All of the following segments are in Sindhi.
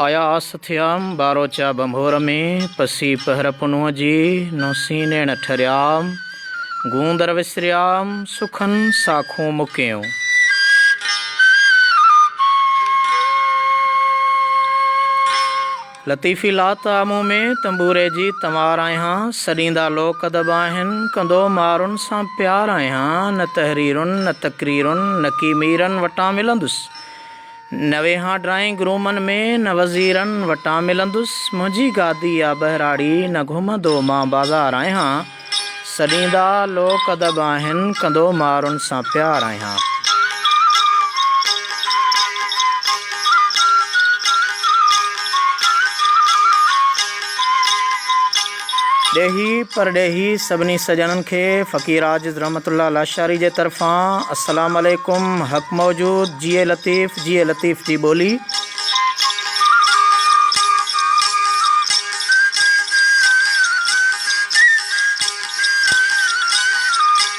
آيا آس ٿيام، ٻاروچا ڀنڀور ۾، پسي پهر پنهونء جي، نوسين نيڻ ٺريام، گوندر وسريام، سکن ساکون مڪيون. لطيفي لات آ مون ۾، تنبوري جي تنوار آهيان، سڏيندا لوڪ ادب آهن، ڪندو مارن سان پيار آهيان، نه تحريرن، نه تقريرن، نڪي ميرن وٽان ملندس، نه ويهان ڊرائنگ رومن ۾، نه وزيرن وٽان ملندس، منهنجي گادي آ ٻهراڙي، نه گهمندو مان بازار آهيان. سڏيندا لوڪ ادب آهن، ڪندو مارن سان پيار آهيان. ڏيهي پرڏيهي سڀني سڄڻن کي فقير عاجز رحمت الله لاشاري جي طرفان السلام عليڪم حق موجود جيئي لطيف جيئي لطيف جي ٻولي.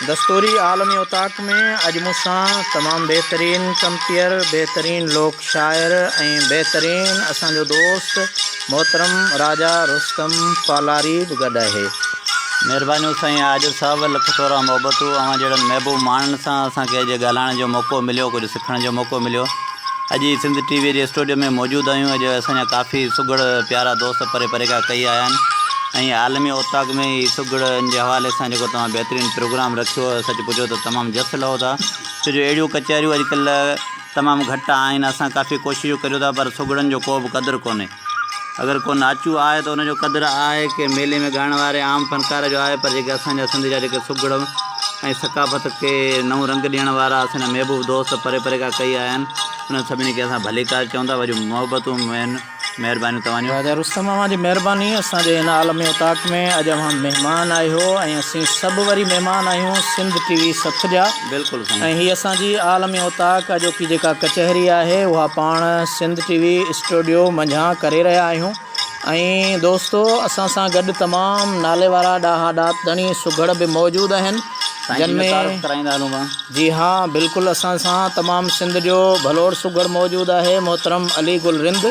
دستوري عالمي اوطاق ۾ اڄ مون سان تمام بهترين ڪمپيئر، بهترين لوڪ شاعر ۽ بهترين اسان جو دوست محترم راجا رستم پالاري به گڏ آهي. مهربانيون سائين عاجز صاحب لک ٿورا محبتون اوهان جهڙن محبوب ماڻهن سان اسان کي اڄ ڳالهائڻ جو موقعو مليو ڪجهه سکڻ جو موقعو مليو. اڄ هي سنڌ ٽي وي جي اسٽوڊيو ۾ موجود آهيون اڄ اسان جا ڪافي سگهڙ پيارا دوست پري پري کان ڪهي آيا آهن ۽ عالمي اوطاق ۾ هي سگهڙن جي حوالي سان جيڪو توهان بهترين پروگرام رکيو سچ پڇو ته تمام جس لهو ٿا ڇو جو اهڙيون ڪچهريون اڄڪلهه تمام گهٽ آهن اسان ڪافي ڪوششون ڪريون ٿا پر سگهڙن جو ڪو به قدر ڪونهي اگر ڪو ناچو آهي ته ان جو قدر آهي ڪنهن ميلي ۾ ڳائڻ واري عام فنڪار جو آهي پر جيڪي اسان جا سنڌ جا جيڪي سگهڙ ۽ ثقافت کي نئون رنگ ڏيڻ وارا اسان جا محبوب دوست پري پري کان ڪهي آيا آهن انهن سڀني کي اسان ڀليڪار چئون ٿا وڏيون محبتون ۽ مهربانيون توهان جون. راجا رستم اوهان جي مهرباني اسان جي هن عالمي اوطاق ۾ اڄ اوهان مهمان آهيو ۽ اسين سڀ وري مهمان آهيون سنڌ ٽي وي سٿ جا. بلڪل سائين. ۽ هي اسان جي عالمي اوطاق اڄوڪي جيڪا ڪچهري آهي اها پاڻ سنڌ ٽي وي اسٽوڊيو منجهان ڪري رهيا آهيون ۽ دوستو اسان سان گڏ تمام نالي وارا ڏاها ڏات ڌڻي سگهڙ به موجود آهن سائين جن جن جو ۾ تعارف ڪرائيندا هلون پاڻ. جي ها بلڪل اسان سان تمام سنڌ جو ڀلوڙ سگهڙ موجود آهي محترم علي گل رند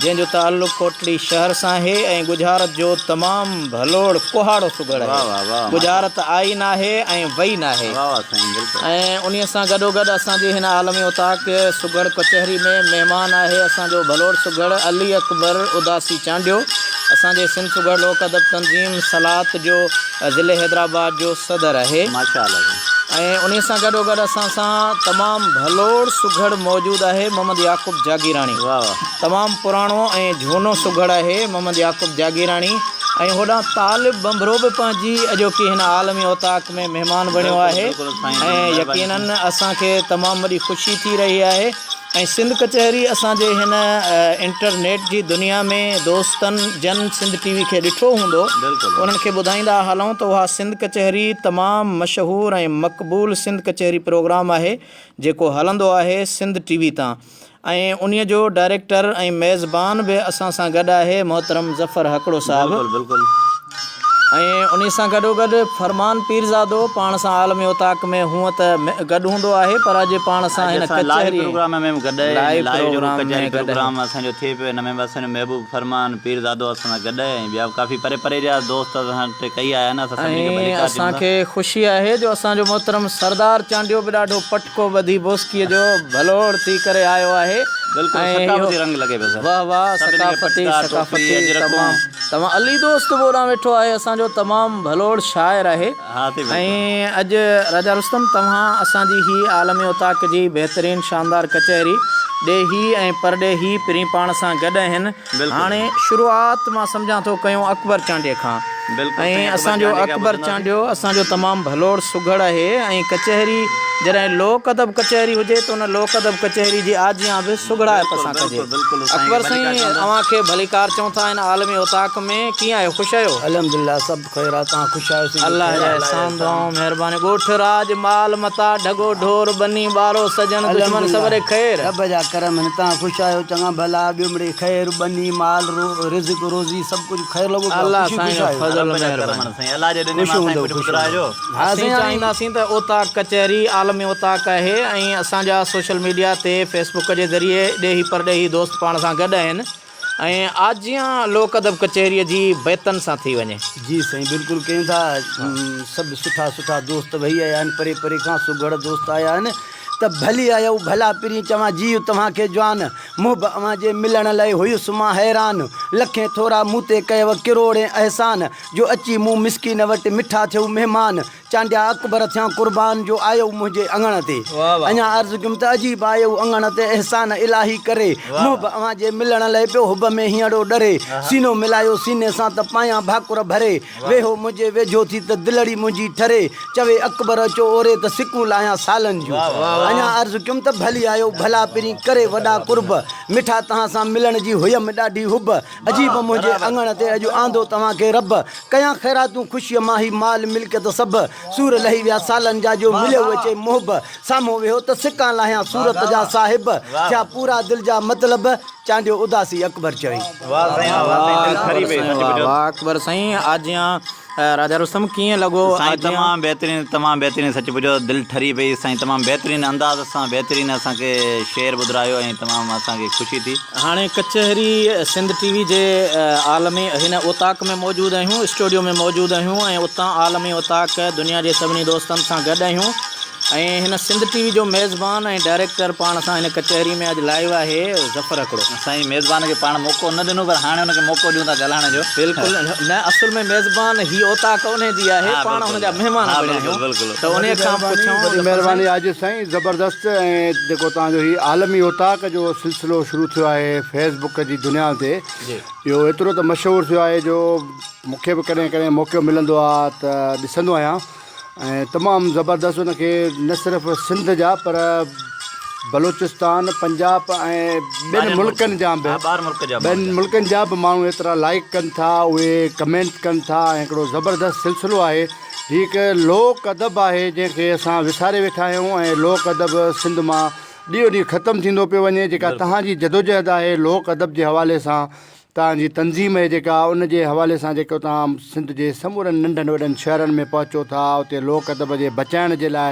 جنهن جو تعلق ڪوٽڙي شهر سان آهي ۽ ڳجهارت جو تمام ڀلوڙ ڪهاڙو سگهڙ واه آهي. واه واه ماشاء ڳجهارت آئي ناهي ۽ وئي ناهي. واه واه سائين بلڪل. ۽ انهيء سان گڏوگڏ اسان جي هن عالمي اوطاق سگهڙ ڪچهري ۾ مهمان آهي اسان جو ڀلوڙ سگهڙ علي اڪبر اداسي چانڊيو اسان جي سنڌ سگهڙ لوڪ ادب تنظيم سلات جو ضلعي حيدرآباد جو صدر آهي. ماشاء الله سائين. ۽ انهيء سان گڏوگڏ اسان سان تمام ڀلوڙ سگهڙ موجود آهي محمد يعقوب جاگيراڻي. واه واه. تمام پراڻو ۽ جهونو سگهڙ آهي محمد يعقوب جاگيراڻي ۽ هوڏانهن طالب ڀنڀرو به پنهنجي اڄوڪي هن عالمي اوطاق ۾ مهمان بڻيو بلڪل آهي بلڪل سائين ۽ جن مهرباني يقيناً سائين. اسان کي تمام وڏي خوشي ٿي رهي آهي ۽ سنڌ ڪچهري اسان جي هن انٽرنيٽ جي دنيا ۾ دوستن جن سنڌ ٽي وي کي ڏٺو هوندو بلڪل انهن کي ٻڌائيندا هلون ته اها سنڌ ڪچهري تمام مشهور ۽ مقبول سنڌ ڪچهري پروگرام آهي جيڪو هلندو آهي سنڌ ٽي وي تان ۽ انهيء جو ڊائريڪٽر ۽ ميزبان به اسان سان گڏ آهي محترم ظفر هڪڙو صاحب. بلڪل بلڪل. ۽ انهيء سان گڏوگڏ فرمان پيرزادو پاڻ سان عالمي اوطاق ۾ هونء ته گڏ هوندو آهي پر اڄ پاڻ سان اڄ هن اسان لائيو ڪچهري پروگرام ۾ به گڏ آهي لائيو لائيو جيڪو پروگرام ۾ ڪچهري گڏ آهي. پروگرام اسان جو ٿئي پيو ان ۾ به اسان جو محبوب فرمان پيرزادو اسان سان گڏ آهي ۽ ٻيا به ڪافي پري پري جا دوست اسان وٽ ڪهي آيا آهن اسان سڀني کي ۽ ڀليڪار چئون اسان ٿا. کي خوشي آهي جو اسان جو محترم سردار چانڊيو به ڏاڍو پٽ ڪو ٻڌي بوسڪيء جو ڀلوڙ ٿي ڪري آيو آهي بلڪل ۽ اهو ثقافتي رنگ لڳي پيو سر واه واه سڀني کي ثقافتي پٽڪا ٽوپي ثقافتي اجرڪون. تمام تمام علي دوست به اوڏانهن ويٺو آهي اسان جو تمام ڀلوڙ شاعر آهي ها سي ۽ بلڪل. اڄ راجا رستم توهان اسان جي هي عالمي اوطاق جي بهترين شاندار ڪچهري ڏيهي ۽ پرڏيهي پرين پاڻ سان گڏ آهن بلڪل. هاڻي شروعات مان سمجهان ٿو ڪيون اڪبر چانڊيي کان بلڪل ۽ سائين اڪبر اسان جو چانڊيي کان اڪبر ٻڌنداسين. چانڊيو اسان جو تمام ڀلوڙ سگهڙ آهي ۽ ڪچهري جڏهن لوڪ ادب ڪچهري هجي ته ان لوڪ ادب ڪچهري جي آجيان به سگهڙائپ بلڪل سان ڪجي. بلڪل بلڪل سائين کي اڪبر ڀليڪار سائين چون ٿا. اوهان کي ڀليڪار چون ٿا هن عالمي اوطاق ۾ ڪيئن آهيو خوش آهيو؟ الحمدلله سڀ خير آ توهان خوش آهيو سنڌي الله خير جا آ. احسان دعائون مهرباني ڳوٺ راڄ مال متاع ڍڳو ڍور ٻني ٻارو سڄڻ دشمن الحمدلله سڀ ڏي خير. رب جا ڪرم هن توهان خوش آهيو چڱا ڀلا ٻيو مڙئي خير ٻني مال رزق روزي سڀ ڪجهه خير لڳو پيو آ الله خوشي سائين خوش جو آهيو. فضل رب جا ڪرم مهرباني. آهن سائين الله جي ڏني خوش مان سائين هوندؤ ڪجهه خوش ٻڌرايو. هوندؤ ها اسين سائين هاڻي. چاهينداسين ته اوطاق ڪچهري عالمي اوطاق آهي ۽ اسان جا سوشل ميڊيا تي فيس بڪ جي ذريعي ڏيهي پرڏيهي دوست پاڻ سان گڏ آهن. ۽ آجيان لوڪ ادب ڪچهريء جي بيتن سان ٿي وڃي. جي سائين بلڪل ڪيون ٿا سڀ سٺا سٺا دوست وهي آيا آهن پري پري کان سگهڙ دوست آيا آهن ته ڀلي آيؤ ڀلا پرين چوان جيء توهان کي جوان محب اوهان جي ملڻ لئه هيس مان حيران لکين ٿورا مون تي ڪيو ڪروڙين احسان جو اچي مون مسڪين وٽ مٺا ٿيو مهمان چانڊيا اڪبر ٿيان قربان جو آيو منهنجي اڱڻ تي اڃا عرض ڪيم ته عجيب آيو اڱڻ تي احسان الاهي ڪري محب اوهان جي ملڻ لئه پيو حب ۾ هينئڙو ڏري سينو ملايو سيني سان ته پايان ڀاڪر ڀري ويهو منهنجي ويجهو ٿي ته دلڙي منهنجي ٺري چوي اڪبر اچو اوري ته سڪون لاهيان سالن جون اڃا عرض ڪيم ته ڀلي آيو ڀلا پرين ڪري وڏا قرب مٺا توهان سان ملڻ جي هيم ڏاڍي حب عجيب منهنجي اڱڻ تي اڄ آندو توهان کي رب، ڪيان خيراتون خوشيء مان هي مال ملڪيت سڀ، سور لهي ويا سالن جا جو مليو اچي محب، سامهون ويهو ته سڪان لاهيان صورت جا صاحب، ٿيا پورا دل جا مطلب، چانڊيو اداسي اڪبر چوي. واه سائين واه سائين دل ٺري پئي سچ پڇو. واه اڪبر سائين آجيان راجا رستم ڪيئن لڳو سائين آجيان. تمام بهترين تمام بهترين سچ پڇو دل ٺري پئي سائين تمام بهترين انداز سان بهترين اسان کي شعر ٻڌرايو ۽ تمام اسان کي خوشي ٿي. هاڻي ڪچهري سنڌ ٽي وي جي عالمي هن اوطاق ۾ موجود آهيون اسٽوڊيو ۾ موجود آهيون ۽ اتان عالمي اوطاق دنيا جي سڀني دوستن سان گڏ آهيون ۽ هن سنڌ ٽي وي جو ميزبان ۽ ڊائريڪٽر پاڻ سان هن ڪچهري ۾ اڄ لائيو آهي ظفر هڪڙو. سائين ميزبان کي پاڻ موقعو نه ڏنو پر هاڻي ان کي موقعو ڏيون ٿا ڳالهائڻ جو. بلڪل نه اصل ۾ ميزبان هي اوطاق انهي جي آهي پاڻ هن جا مهمان بڻيا آهيون ته انهي کان پڇون وڏي مهرباني عاجز سائين زبردست ۽ جيڪو توهان جو هي عالمي اوطاق جو سلسلو شروع ٿيو آهي فيس بڪ جي دنيا تي اهو ايترو ته مشهور ٿيو آهي جو مون کي به ڪڏهن ڪڏهن موقعو ملندو آهي ته ڏسندو آهيان ۽ تمام زبردست ان کي نه صرف سنڌ جا پر بلوچستان پنجاب ۽ ٻين ملڪن جا به ٻين ملڪن جا به ماڻهو ايترا لائڪ ڪن ٿا اهي ڪمينٽ ڪن ٿا ۽ هڪڙو زبردست سلسلو آهي هي هڪ لوڪ ادب آهي جنهن کي اسان وساري ويٺا آهيون ۽ لوڪ ادب سنڌ مان ڏينهون ڏينهن ختم ٿيندو پيو وڃي جيڪا تهان جي جدوجهد آهي لوڪ ادب جي حوالي سان توهان جي تنظيم اهي جيڪا ان جي حوالي سان جيڪو توهان سنڌ جي سمورن ننڍن وڏن شهرن ۾ پهچو ٿا اتي لوڪ ادب جي بچائڻ جي لاء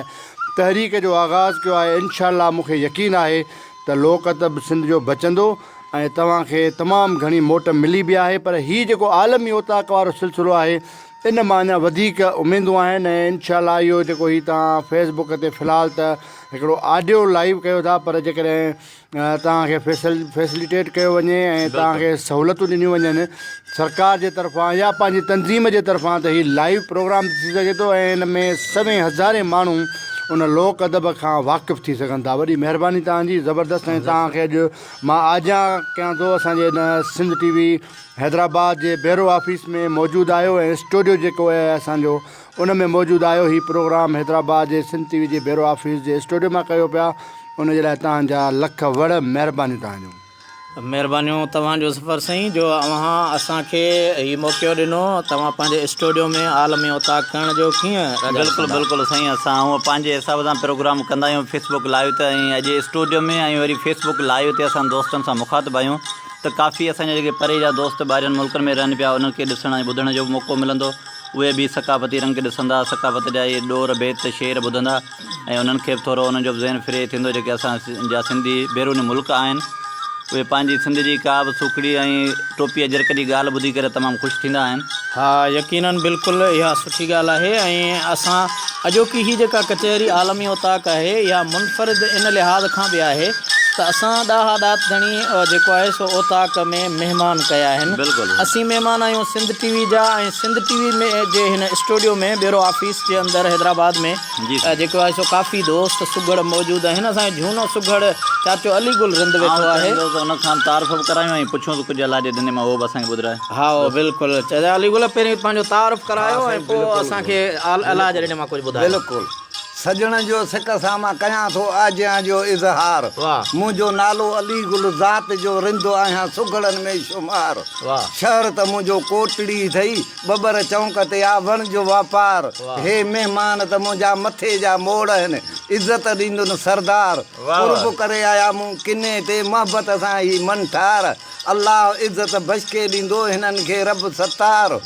تحريڪ جو آغاز ڪيو آهي انشاء الله مون کي يقين آهي ته لوڪ ادب سنڌ جو بچندو ۽ توهان کي تمام گهڻي موٽ ملي به آهي پر هي جيڪو عالمي اوطاق وارو سلسلو آهي ان مان اڃا وڌيڪ اميدون آهن ۽ انشاء الله اهو جيڪو هي توهان فيس بڪ تي في الحال ته هڪڙو آڊيو لائيو ڪيو ٿا پر جيڪڏهن توهان کي فيسليٽيٽ ڪيو وڃي ۽ توهان کي سهولتون ڏنيون وڃن سرڪار جي طرفان يا پنهنجي تنظيم جي طرفان ته هي لائيو پروگرام ٿي سگهي ٿو ۽ ان ۾ سوين هزارين ماڻهو ان لوڪ ادب کان واقف ٿي سگهن ٿا وڏي مهرباني توهان جي زبردست ۽ توهان کي اڄ مان آجيان ڪيان ٿو اسان جي ان سنڌ ٽي وي حيدرآباد جي بيرو آفيس ۾ موجود آهيو ۽ اسٽوڊيو جيڪو آهي اسان جو ان ۾ موجود آهيو هي پروگرام حيدرآباد جي سنڌ ٽي وي جي بيرو آفيس جي اسٽوڊيو مان ڪيو پيا ان جي لاء توهان جا لک وڙ مهربانيون توهان جون. مهربانيون توهان جو ظفر سائين جو اوهان اسان کي هي موقعو ڏنو توهان پنهنجي اسٽوڊيو ۾ عالمي اوطاق ڪرڻ جو ڪيئن راجا بلڪل ڏسندا. بلڪل سائين اسان هونء پنهنجي حساب سان پروگرام ڪندا آهيون فيس بڪ لائيو تي ۽ اڄ اسٽوڊيو ۾ ۽ وري فيس بڪ لائيو تي اسان دوستن سان مخاطب آهيون ته ڪافي اسان جا جيڪي پري جا دوست ٻاهرين ملڪن ۾ رهن پيا انهن کي ڏسڻ ۽ ٻڌڻ جو به موقعو ملندو اهي به ثقافتي رنگ ڏسندا ثقافت جا اهي ڏور بيت شعر ٻڌندا ۽ انهن کي به ٿورو انهن جو به ذهن فري ٿيندو جيڪي اسان جا سنڌي بيروني ملڪ آهن اهي پنهنجي سنڌ جي ڪا به سوکڙي ۽ ٽوپي اجرڪ جي ڳالهه ٻڌي ڪري تمام خوش ٿيندا آهن. ها يقينن بلڪل اها سٺي ڳالهه آهي ۽ اسان اڄوڪي هي جيڪا ڪچهري عالمي اوطاق آهي اها منفرد ان لحاظ کان به آهي ته اسان ڏاها ڏات ڌڻي جيڪو آهي سو اوطاق ۾ مهمان ڪيا آهن اسين مهمان آهيون سنڌ ٽي وي جا ۽ سنڌ ٽي وي ۾ جي هن اسٽوڊيو ۾ بيورو آفيس جي اندر حيدرآباد ۾ جيڪو آهي سو ڪافي دوست سگهڙ موجود آهن اسان جو جهونو سگهڙ چاچو علي گل رند ويٺو آئون آهي. چاهيندس ته ان کان تعارف به ڪرايون ۽ پڇون ته ڪجهه الله جي ڏني مان اهو به اسان کي ٻڌرائي. هائو بلڪل چاچا علي گل پهرين پنهنجو تعارف ڪرايو ۽ پوء اسان کي الله جي ڏني مان ڪجهه ٻڌايو. بلڪل سڄڻ جو سڪ سان مان ڪيان ٿو آجيان جو اظهار منهنجو نالو علي گل ذات جو رند آهيان سگهڙن ۾ شمار شهر ته منهنجو ڪوٽڙي اٿئي ٻٻر چونڪ تي آ وڻج واپار، هي مهمان ته منهنجا مٿي جا موڙ هن، عزت ڏيندن سردار، قرب ڪري آيا مون ڪني تي، محبت سان هي منٺار، الله عزت بشڪي ڏيندو، هنن کي رب ستار،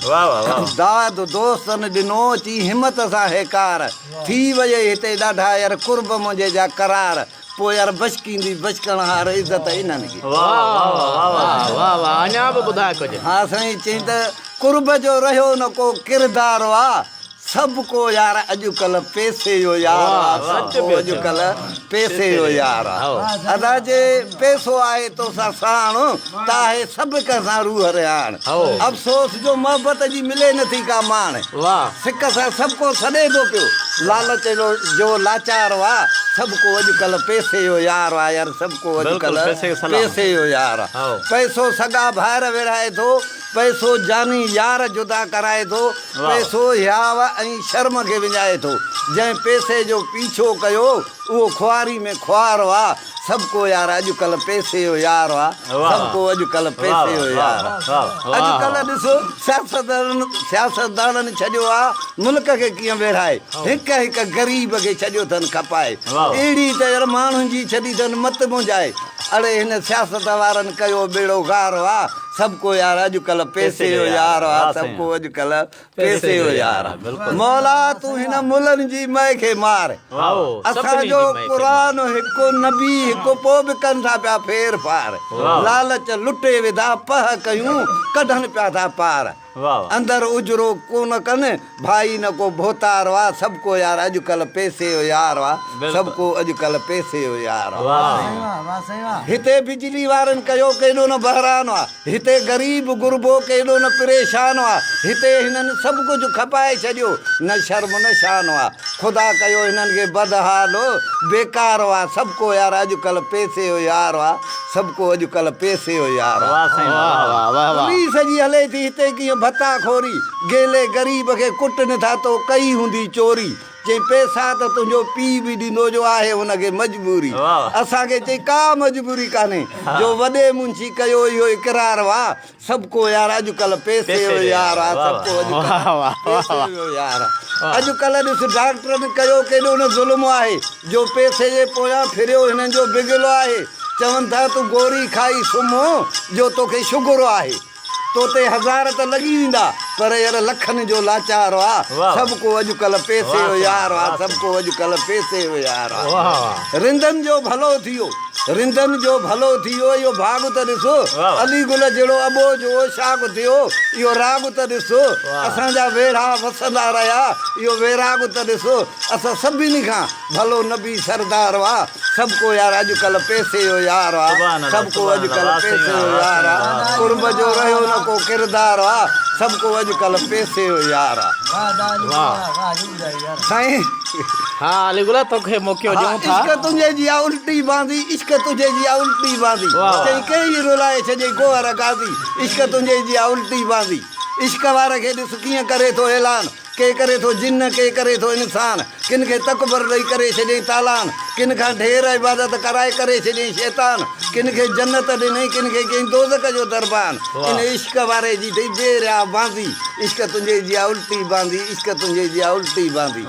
داد دوستن ڏنو، چي همت سان هيڪار، ٿي ويئي هتي ڏاڍا ير، قرب منهنجي جا قرار. پوء يار بشڪيندي بشڪڻهار عزت انهن کي. واه واه واه واه اڃا به ٻڌاء ڪجهه. ها سائين چئين ته قرب جو رهيو نه ڪو ڪردار آ سڀ ڪو يار اڄڪلهه پئسي جو يار آ سڀ ڪو اڄڪلهه پئسي جو يار آ ادا جي پئسو آهي توسان ساڻ ته آهي سڀ ڪنهن سان روح رهاڻ افسوس جو محبت جي ملي نٿي ڪا ماڻ سڪ سان سڀ ڪو سڏي ٿو پيو لالچ جو لاچار آ سڀ ڪو اڄڪلهه پئسي جو يار آ يار سڀ ڪو اڄڪلهه پئسي جو يار آ پئسو سڳا ڀائر ويڙهائي ٿو پئسو جاني يار جدا ڪرائي ٿو، پئسو حياء ۽ شرم کي وڃائي ٿو. جنهن پئسي جو پيڇو ڪيو، اهو خواري ۾ خوار آ. سڀ ڪو يار اڄڪلهه پئسي جو يار آ. سڀ ڪو اڄڪلهه پئسي جو يار آ. اڄڪلهه ڏس سياستدانن سياستدانن ڇڏيو آ ملڪ کي ڪيئن ويڙهائي. هڪ هڪ غريب کي ڇڏيو اٿن کپائي. اهڙي ته يار ماڻهن جي ڇڏي اٿن مت منجهائي. اڙي هن سياست وارن ڪيو ٻيڙو غار آ. سڀ ڪو يار اڄ ڪلهه پئسي جو يار آ سڀ ڪو اڄ ڪلهه پئسي جو يار آ مولا تون هن ملن جي مئي کي مار اسان جو قرآن هڪ نبي هڪ پو به ڪن ٿا پيا ڦير ڦار لالچ لٽي وڌا پهه ڪيون ڪڍن پيا ٿا پار اندر اجرو ڪونه ڪن، ڀائي نه ڪو ڀوتار وا، سڀ ڪو يار اڄ ڪلهه پئسي جو يار وا، سڀ ڪو اڄ ڪلهه پئسي جو يار وا. هتي بجلي وارن ڪيو ڪيڏو نه بحران وا، هتي غريب غربو ڪيڏو نه پريشان وا، هتي هنن سڀ ڪجهه کپائي ڇڏيو، نه شرم نه شان وا، خدا ڪيو هنن کي بدحال بيڪار وا، سڀ ڪو يار اڄ ڪلهه پئسي جو يار وا. سڀ ڪو اڄ ڪلهه پئسي جو يار آ. پوليس جي هلي ٿي هتي ڪيئن ڀتا خوري، گيلي غريب کي ڪٽن ٿا تو ڪئي هوندي چوري، چئي پئسا ته تنهنجو پيء به ڏيندو جو آهي هن کي مجبوري، اسان کي چئي ڪا مجبوري ڪانهي جو وڏي منشي ڪيو اهو اقرار واه سڀ ڪو يار اڄ ڪلهه پئسي جو يار آ سڀ ڪو اڄ ڪلهه پئسي جو يار آ اڄ ڪلهه ڏس ڊاڪٽرن ڪيو ڪيڏو نه ظلم آهي جو پئسي جي پويان ڦريو هنن جو بگل آهي چون ٿا تون گوري کائي سمهه جو توکي شگر آهي تو تي هزار ته لڳي ويندا پر يار لکن جو لاچار آ سڀ ڪو اڄ ڪلهه پئسي جو يار آ سڀ ڪو اڄ ڪلهه پئسي جو يار آ رندن جو ڀلو ٿيو. رندن جو ڀلو ٿيو اهو ڀاڳ ته ڏس، علي گل جهڙو اٻوجهه اوشاق ٿيو اهو راڳ ته ڏس، اسان جا ويڙها وسندا رهيا اهو ويراڳ ته ڏس، اسان سڀني کان ڀلو نبي سردار وا، سڀ ڪو يار اڄڪلهه پئسي جو يار وا، سڀ ڪو اڄڪلهه پئسي جو يار آ، قرب جو رهيو نه ڪو ڪردار وا، سڀ ڪو اڄڪلهه پئسي جو يار آ. سائين. ها علي گل توکي موقعو ڏيون ٿا. عشق تنهنجي جي آ الٽي باندي عشق تنهنجي جي آ الٽي باندي چئي ڪنهن ئي رلائي ڇڏيئي گوهر غازي عشق تنهنجي جي آ الٽي باندي عشق واري کي ڏس ڪيئن ڪري ٿو اعلان ڪي ڪري ٿو جن ڪي ڪري ٿو انسان ڪن کي تڪبر ڏئي ڪري ڇڏيئي تالان ڪن کان ڍير عبادت ڪرائي ڪري ڇڏيئي شيطان ڪن کي جنت ڏنئي ڪن کي ڪيئي دوزخ جو دربان ان عشق واري جي ٿئي بي ريا باندي عشق تنهنجي جي آ الٽي باندي عشق تنهنجي جي آ الٽي باندي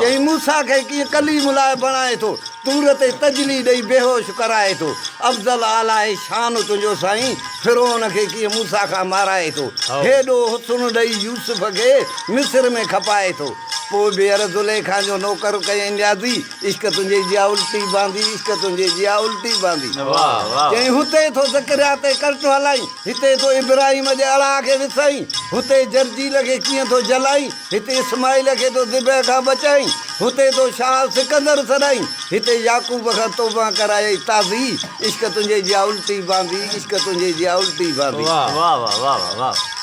چئي موسيٰ کي ڪيئن ڪليم الله بڻائي ٿو طور تي تجلي ڏئي بيهوش ڪرائي ٿو افضل اعليٰ شان تنهنجو سائين فرعون کي ڪيئن موسيٰ کان مارائي ٿو هيڏو حسن ڏئي يوسف کي مصر ۾ کپائي ٿو پوء به ير زليخا جو نوڪر ڪيائين نيازي عشق تنهنجي جي آ الٽي باندي عشق تنهنجي جي آ الٽي باندي چئي هتي ٿو زڪريا تي ڪرٽ هلائين هتي ٿو ابراهيم جي اڙاء کي وسائين، هتي جرجيل کي ڪيئن ٿو جلائين، هتي اسماعيل کي ٿو ذبح کان بچائين، هتي ٿو شاهه سڪندر سڏائين، هتي يعقوب کان توبه ڪرايئي تازي، عشق تنهنجي جي آ الٽي باندي، عشق تنهنجي جي آ الٽي باندي.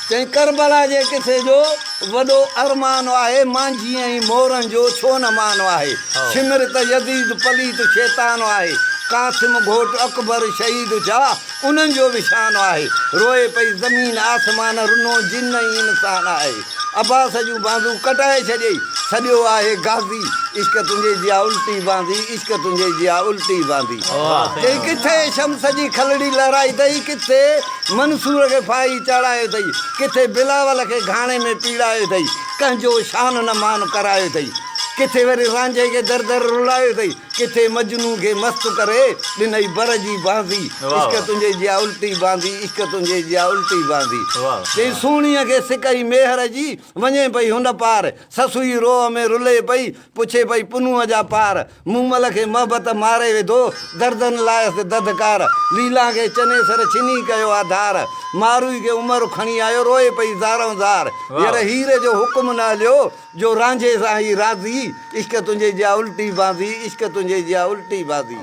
چئين ڪربلا جي قصي جو وڏو ارمان آهي، مانجهي ۽ مورن جو ڇو نه مان آهي، شمر ته يزيد پليت شيطان آهي، قاسم گهوٽ اڪبر شهيد ڇا، انهن جو به شان آهي. روئي پئي زمين آسمان رنو جن ۽ انسان آهي. عباس جون بانزون ڪٽائي ڇڏيئي سڏيو آهي غازي. عشق تنهنجي جي آ الٽي باندي عشق تنهنجي جي آ الٽي باندي. چئي ڪٿي شمس جي کلڙي لهرائي اٿئي ڪٿي منصور کي ڦاهي چاڙهايو اٿئي ڪٿي بلاول کي گهاڻي ۾ پيڙايو اٿئي ڪنهن جو شان نه مان ڪرايو اٿئي. ڪٿي وري رانجهي کي در در رلايو اٿئي، ڪٿي مجنون کي مست ڪري ڏنئي بر جي بانزي، عشق تنهنجي جي آ الٽي بانزي، عشق تنهنجي جي آ الٽي بانزي. چئي سهڻيء کي سڪ ئي ميهر جي، وڃي پئي هن پار، سسئي روهه ۾ رلي پئي، پڇي پئي پنهونء جا پار، مومل کي محبت ماري وڌو، دردن لايس دڌڪار، ليلان کي چنيسر ڇني ڪيو آ ڌار، ماروئي کي عمر کڻي آيو، روئي پئي زارئون زار، ير هير جو حڪم نه هليو، جو رانجهي سان هئي راضي، عشق تنهنجي جي آ الٽي بازي، عشق تنهنجي جي آ الٽي بازي.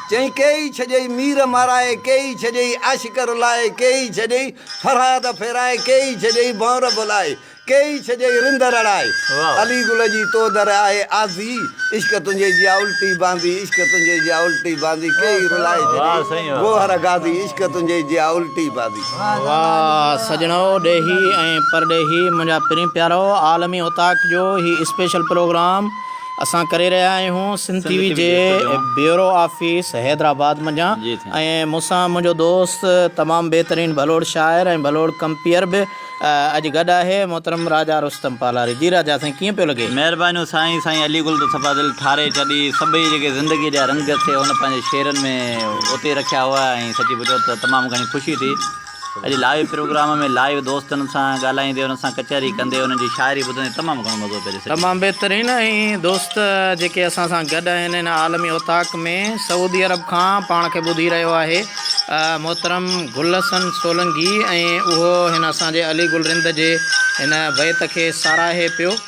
چئين ڪيئي ڇڏيئي مير مارائي، ڪيئي ڇڏيئي عاشق رلائي، ڪيئي ڇڏيئي فرهاد ڦيرائي، ڪيئي ڇڏيئي ڀنور ڀلائي، ڪيئي ڇڏيئي رند رڙائي، علي گل جي تو در آهي آزي، عشق تنهنجي جي آ الٽي باندي، عشق تنهنجي جي آ الٽي باندي، ڪيئي رلائي ڇڏيئي گوهر غازي، عشق تنهنجي جي آ الٽي باندي. واھ سڄڻو ڏيهي ۽ پرڏيهي منهنجا پرين پيارو عالمي اوطاق جو هي اسپيشل پروگرام اسان ڪري رهيا آهيون سنڌ ٽي وي جي بيورو آفيس حيدرآباد منجهان ۽ مون سان منهنجو دوست تمام بهترين ڀلوڙ شاعر ۽ ڀلوڙ ڪمپيئر به اڄ گڏ آهي محترم راجا رستم پالاري جي راجا سائين ڪيئن پيو لڳي. مهربانيون سائين سائين علي گل ته صفا دل ٺاري ڇڏي سڀئي جيڪي زندگي جا رنگ سي هن پنهنجي شعرن ۾ اوتي رکيا هئا ۽ سچي پڇو ته تمام گهڻي خوشي ٿي اڄ لائيو پروگرام ۾ لائيو دوستن سان ڳالهائيندي انهن سان ڪچهري ڪندي انهن جي شاعري ٻڌندي تمام گهڻو مزو پيو اچي سچي. تمام بهترين ۽ دوست جيڪي اسان سان گڏ آهن هن عالمي اوطاق ۾ سعودي عرب کان پاڻ کي ٻڌي رهيو آهي محترم گل حسن سولنگي ۽ اهو هن اسان جي علي گل رند جي هن بيت کي ساراهي پيو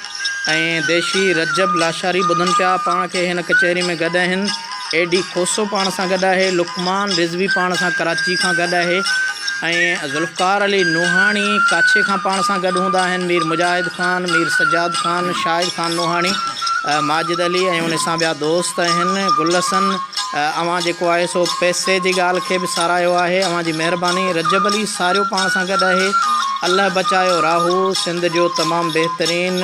۽ ديشي رجب لاشاري ٻڌن پيا پاڻ کي هن ڪچهري ۾ گڏ آهن اي ڊي کوسو پاڻ سان گڏ آهي لقمان رضوي پاڻ سان ڪراچي کان گڏ آهي ۽ ذوالفقار علي نوحاڻي ڪاڇي کان پاڻ سان گڏ هوندا آهن مير مجاهد خان مير سجاد خان شاهد خان نوحاڻي ماجد علي ۽ ان سان ٻيا دوست آهن گل حسن اوهان جيڪو آهي سو پئسي جي ڳالهه کي به ساراهيو آهي اوهان جي مهرباني رجب علي ساريو پاڻ سان گڏ آهي الله بچايو راهو سنڌ جو تمام بهترين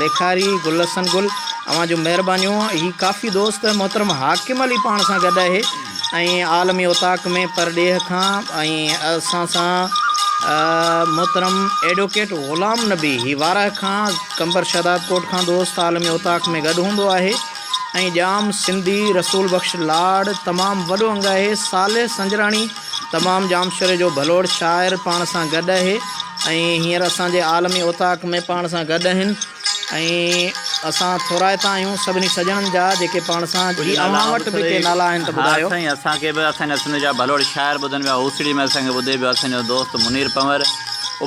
ليکاري گل حسن گل اوهان جون مهربانيون هي ڪافي دوست محترم حاڪم علي پاڻ سان گڏ آهي ۽ عالمي اوطاق ۾ پرڏيهه کان ۽ اسان سان محترم ايڊوڪيٽ غلام نبي هي وارهه کان قمبر شهدادڪوٽ کان دوست عالمي اوطاق ۾ گڏ هوندو آهي ۽ ڄام سنڌي رسول بخش لاڙ تمام وڏو انگ آهي صالح سنجراڻي تمام ڄامشوري جو ڀلوڙ شاعر پاڻ سان گڏ آهي ۽ هينئر اسان جي عالمي اوطاق ۾ پاڻ سان گڏ آهن ۽ اسان ٿورائتا آهيون سڀني سڄڻن جا جيڪي پاڻ سان جي اوهان وٽ به ڪي نالا آهن ته ٻڌايو. ها سائين اسان کي به اسان جا سنڌ جا ڀلوڙ شاعر ٻڌن پيا هوسڙي ۾ اسان کي ٻڌي پيو اسان جو دوست منير پنور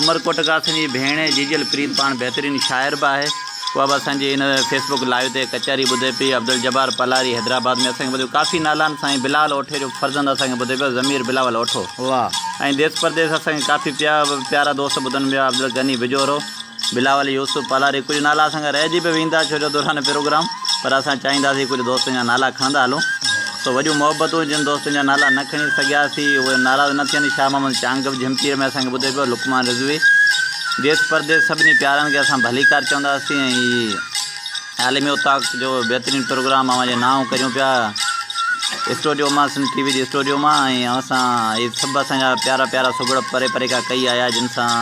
عمرڪوٽ کان اسان جي ڀيڻ جيجل پريت پاڻ بهترين شاعر به آهي. اها به اسان جي هن فيس بڪ لائيو تي ڪچهري ٻڌي پئي عبدالجبار پلاري حيدرآباد ۾ اسان کي ٻڌيو ڪافي نالا آهن سائين بلال اوٺي جو فرزند اسان کي ٻڌي پيو ضمير بلاول اوٺو واھ. ۽ ديس پرديس اسان کي ڪافي پيا پيارا دوست ٻڌن پيا عبدالغني بجورو بلاول يوسف پلاري ڪجهه نالا اسان کان رهجي به ويندا ڇو جو دوران پروگرام پر اسان چاهينداسين ڪجهه دوستن جا نالا کڻندا هلون سو وڏيون محبتون جن دوستن جا نالا نه کڻي سگهياسين اهي ناراض نه ٿين شاهه محمد چانگ به جهمپير ۾ اسان کي ٻڌي پيو لقمان رضوي ديس پرديس سڀني پيارن کي اسان ڀليڪار چونداسين ۽ هي عالمي اوطاق جو بهترين پروگرام اوهان جي نانء ڪريون پيا اسٽوڊيو مان سنڌ ٽي وي جي اسٽوڊيو مان ۽ اوهان سان هي سڀ اسان جا پيارا پيارا سگهڙ پري پري کان ڪهي آيا جن سان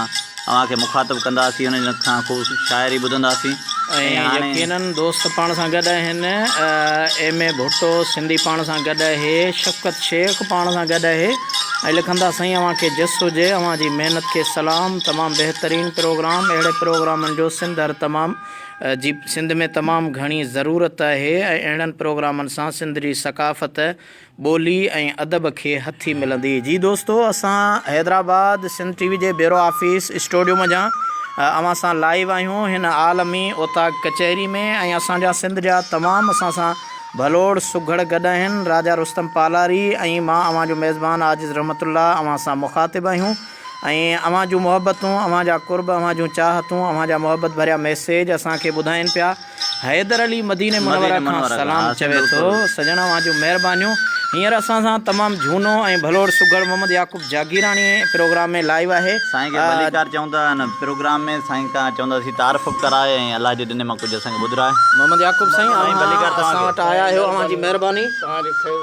اوهان کي مخاطب ڪنداسين انهن کان خوب شاعري ٻڌنداسين ۽ يقينن دوست پاڻ سان گڏ آهن ايم اي ڀٽو سنڌي پاڻ سان گڏ آهي شفقت شيخ پاڻ سان گڏ آهي ۽ لکندا سائين اوهان کي جس هجي اوهان جي محنت کي سلام تمام بهترين پروگرام اهڙي پروگرامن جو سنڌ هر تمام جي سنڌ ۾ تمام گهڻي ضرورت آهي ۽ اهڙن پروگرامن سان سنڌ جي ثقافت ٻولي ۽ ادب کي هٿي ملندي. جي دوستو اسان حيدرآباد سنڌ ٽي وي جي بيورو آفيس اسٽوڊيو منجهان اوهان سان لائيو آهيون هن عالمي اوطاق ڪچهري ۾ ۽ اسان جا سنڌ جا تمام اسان سان ڀلوڙ سگهڙ گڏ آهن راجا رستم پالاري ۽ مان اوهان جو ميزبان عاجز رحمت الله اوهان سان مخاطب آهيون ۽ اوهان جون محبتون اوهان جا قرب اوهان جون چاهتون اوهان جا محبت ڀريا ميسيج اسان کي ٻڌائين پيا حيدر علي مديني منوره کان سلام چوي ٿو. سڄڻ اوهان جون مهربانيون. هينئر اسان سان تمام جهونو ۽ ڀلوڙ سگهڙ محمد يعقوب جاگيراڻي پروگرام ۾ لائيو آهي. سائين کي ڀليڪار چئون ٿا هن پروگرام ۾ سائين کان چونداسين تعارف به ڪرائي ۽ الله جي ڏني مان ڪجهه اسان کي ٻڌرائي. محمد يعقوب سائين اوهان اسان وٽ آيا آهيو اوهان جي مهرباني. توهان جي خير.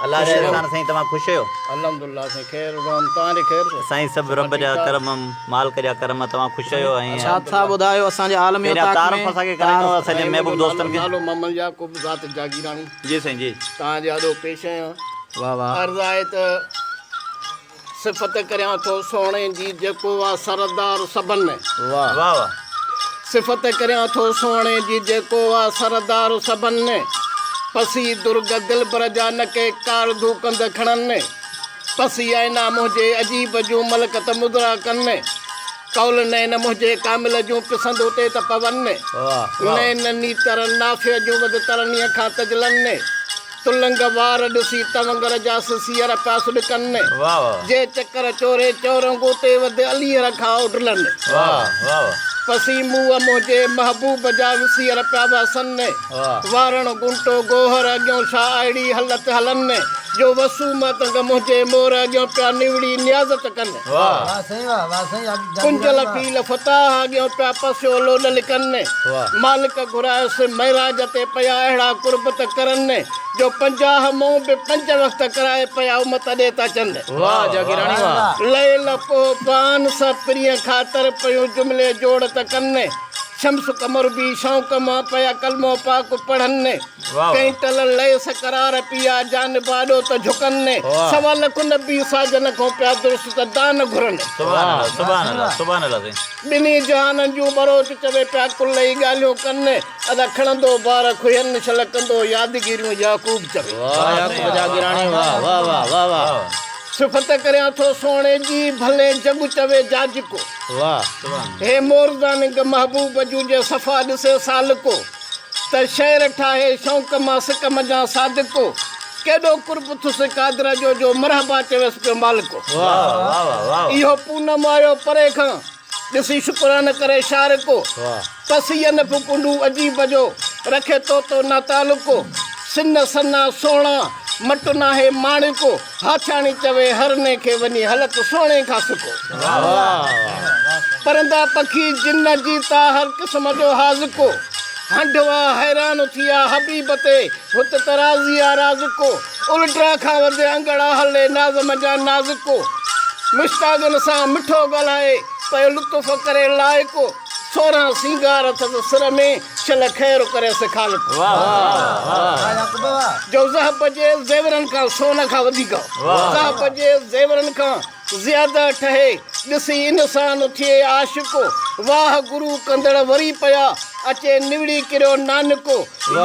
الله جا احسان سائين توهان خوش آهيو. الحمدلله سائين خير رحم توهان جي خير. سائين سڀ رب جا ڪرم مالڪ جا ڪرم توهان خوش آهيو ۽ ڇا ٿا ٻڌايو اسان جي عالمي پهريان اوطاق تعارف ۾. اسان کي ڪرائيندو اسان جي محبوب دوستن کي. نالو محمد يعقوب ذات جاگيراڻي. جي سائين جي. توهان جي آڏو پيش آهيان. واه واه. عرض آهي ته صفت ڪريان ٿو سهڻي جي جيڪو آ سردار سڀن. واه واه واه. صفت ڪريان ٿو سهڻي جي جيڪو آ سردار سڀن. پسي درگ دلبر جا نه ڪي ڪارڌو ڪنڌ کڻن. پسي آئينا منهنجي عجيب جون ملڪت مدرا ڪن. قول نين منهنجي ڪامل جون پسند اتي ته پون. نين نيتر نافع جون وڌ ترنيء کان تجلن. تلنگ وار ڏسي تونگر جا سسيئر پيا سڏڪن. جي چڪر چوري چورنگو تي وڌ اليهر کان اڊلن. پسي منهن منهنجي محبوب جا وسيئر پيا وهسن. وارڻ گهنٽو گوهر اڳيون ڇا اهڙي هلت هلن. جو وسوم اتنگ منهنجي مور اڳيون پيا نوڙي نيازت ڪن. ڪنجل فيل فتاح اڳيون پيا پسيو لوڏ لڪن. مالڪ گهرايس معراج تي پيا اهڙا قرب ته ڪرن. جو 50 مون به پنج وقت ڪرائي پيا امت ڏي ته اچن. ليل پوء پان سان پرينء خاطر پيون جملي جوڙ ته ڪن. شمس قمر به شوق مان پيا ڪلمو پاڪ پڙهن. ڪئين ٽل ليس قرار پيا جانب آڏو ته جهڪن. سوا لک نبي ساجن کان پيا درست دان گهرن. سبحان الله سبحان الله سبحان الله سائين. ٻنهي جهانن جون ٻروچ چوي پيا ڪلئي ڳالهيون ڪن. ادا کڻندو بار کوهين شل ڪندو يادگيريون يعقوب چوي. واه يعقوب جاگيراڻي واه واه واه واه واه. صفت ڪريان ٿو سهڻي جي ڀلي جڳ چوي جاجڪو. واه. هي مورزاننگ محبوب جون جي صفا ڏسي سالڪو. ته شعر ٺاهي شوق مان سڪ منجهان صادقو. ڪيڏو قرب ٿس قادر جو جو مرحبا چويس پيو مالڪو. اهو پونم آيو پري کان ڏسي شڪرانه ڪري شارڪو. پسي انف ڪنڊو عجيب جو رکي طوطو نه تعلقو. سن سنا سهڻا مٽ ناهي ماڻڪو. هاٿياڻي چوي هرني کي وڃي هلت سهڻي کان سکو. پرندا پکي جن جيتا هر قسم جو حاذقو. هنڍوا حيران ٿيا حبيب تي هت ته راضي آ رازقو. الٽرا کان وڌ انگڙا هلي ناز منجهان نازڪو. مشتاقن سان مٺو ڳالهائي پيو لطف ڪري لائقو. 16 سينگار اٿس سر ۾ شل خير ڪريس خالق. جو ذهب جي زيورن کان سون کان وڌيڪ ذهب جي زيورن کان زياده ٺهي ڏسي انسان ٿئي عاشق. واهه گرو ڪندڙ وري پيا اچي نوڙي ڪريو نانڪو.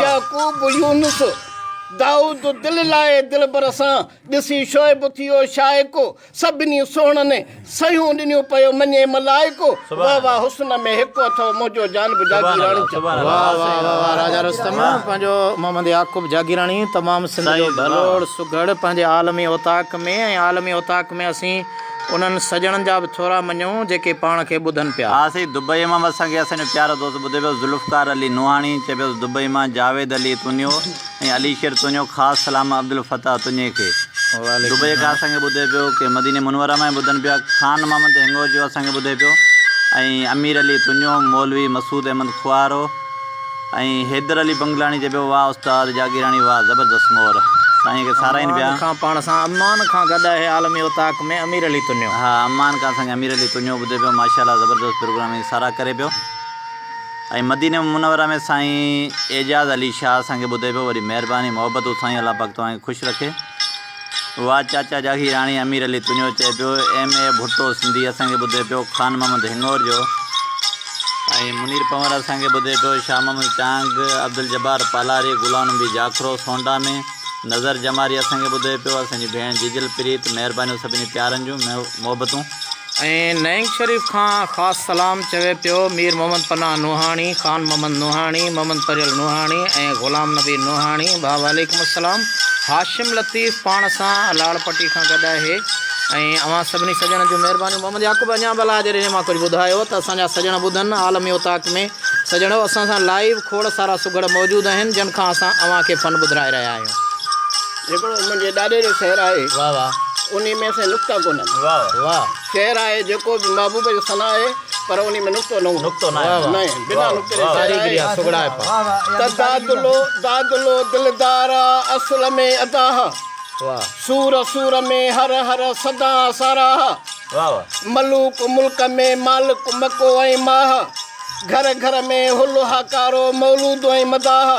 يعقوب يونس دائود دل لائي دلبر سان ڏسي شعيب ٿيو شائق. سڀني سهڻن سهيون ڏنيون پيو مڃي ملائڪو. واه واه حسن ۾ هڪ اٿئو منهنجو جانب جاگيراڻي چئو. واه واه واه واه راجا رستم پنهنجو محمد يعقوب جاگيراڻي تمام سنڌ جو ڀلوڙ سگهڙ پنهنجي عالمي اوطاق ۾ ۽ عالمي اوطاق ۾ اسين انهن سڄڻن جا به ٿورا مڃون جيڪي پاڻ کي ٻڌن پيا. ها سائين دبئي مان به اسان کي اسان جو پيارو دوست ٻڌي پيو ذوالفقار علي نوحاڻي چئي پيو دبئي مان جاويد علي تونيو. ۽ علي شير تونيو خاص سلام عبدالفتاح تونيي کي دبئي کان اسان کي ٻڌي پيو ڪي مديني منوره مان ٻڌن پيا خان محمد هنگورجو اسان کي ٻڌي پيو ۽ امير علي تونيو مولوي مسعود احمد خوارو ۽ حيدر علي بنگلاڻي چئي پيو واه استاد جاگيراڻي واه زبردست مور سائين کي ساراهين پيا. امان کان پاڻ سان امان کان گڏ آهي عالمي اوطاق ۾ امير علي تونيو. ها امان کان اسان کي امير علي تونيو ٻڌي پيو ماشاءالله زبردست پروگرام ۽ ساراهه ڪري پيو. ۽ مديني منوره ۾ سائين اعجاز علي شاهه اسان کي ٻڌي پيو وڏي مهرباني محبتون سائين الله پاڪ توهان کي خوش رکي واه چاچا جاگي راڻي امير علي تنيو چئي پيو ايم اي ڀٽو سنڌي اسان کي ٻڌي پيو خان محمد هنڱورجو ۽ منير پنور اسان کي ٻڌي پيو شاهه محمد چانگ عبدالجبار پالاري غلام نبي جاکرو سونڊا ۾ نظر جماري اسان کي ٻڌي پيو اسان جي ڀيڻ جيجل پريت مهربانيون سڀني پيارن جون محبتون. ۽ نئنگ شريف کان خاص سلام چوي پيو مير محمد پناهه نوحاڻي، خان محمد نوحاڻي، محمد پريل نوحاڻي ۽ غلام نبي نوحاڻي ڀاء وعليڪم السلام هاشم لطيف پاڻ سان لاڙ پٽي کان گڏ آهي ۽ اوهان سڀني سڄڻن جون مهربانيون محمد يعقوب اڃان به الله جي رحم مان ڪجهه ٻڌايو ته اسان جا سڄڻ ٻڌن عالمي اوطاق ۾ سڄڻو اسان سان لائيو کوڙ سارا سگهڙ موجود آهن جن کان اسان اوهان کي فن ٻڌرائي رهيا آهيون. هڪڙو منهنجي ڏاڏي جو شعر آهي. واه واه. انهي ۾ سائين نقطا ڪونهن. واه واه. شعر آهي جيڪو به محبوب جو ثنا آهي پر انهي ۾ نقطو نه هوندو. نقطو ناهي. واه نه بنا نقطي جو شعر آهي. ڪاريگري آ سگهڙائپ آ. ته دادلو دادلو دلدار آ اصل ۾ ادا ها. سور سور ۾ هر هر سدا ساراهه. ملوڪ ملڪ ۾ مالڪ مڪو ۽ ماهه. گهر گهر ۾ هل هاڪارو مولود ۽ مداح.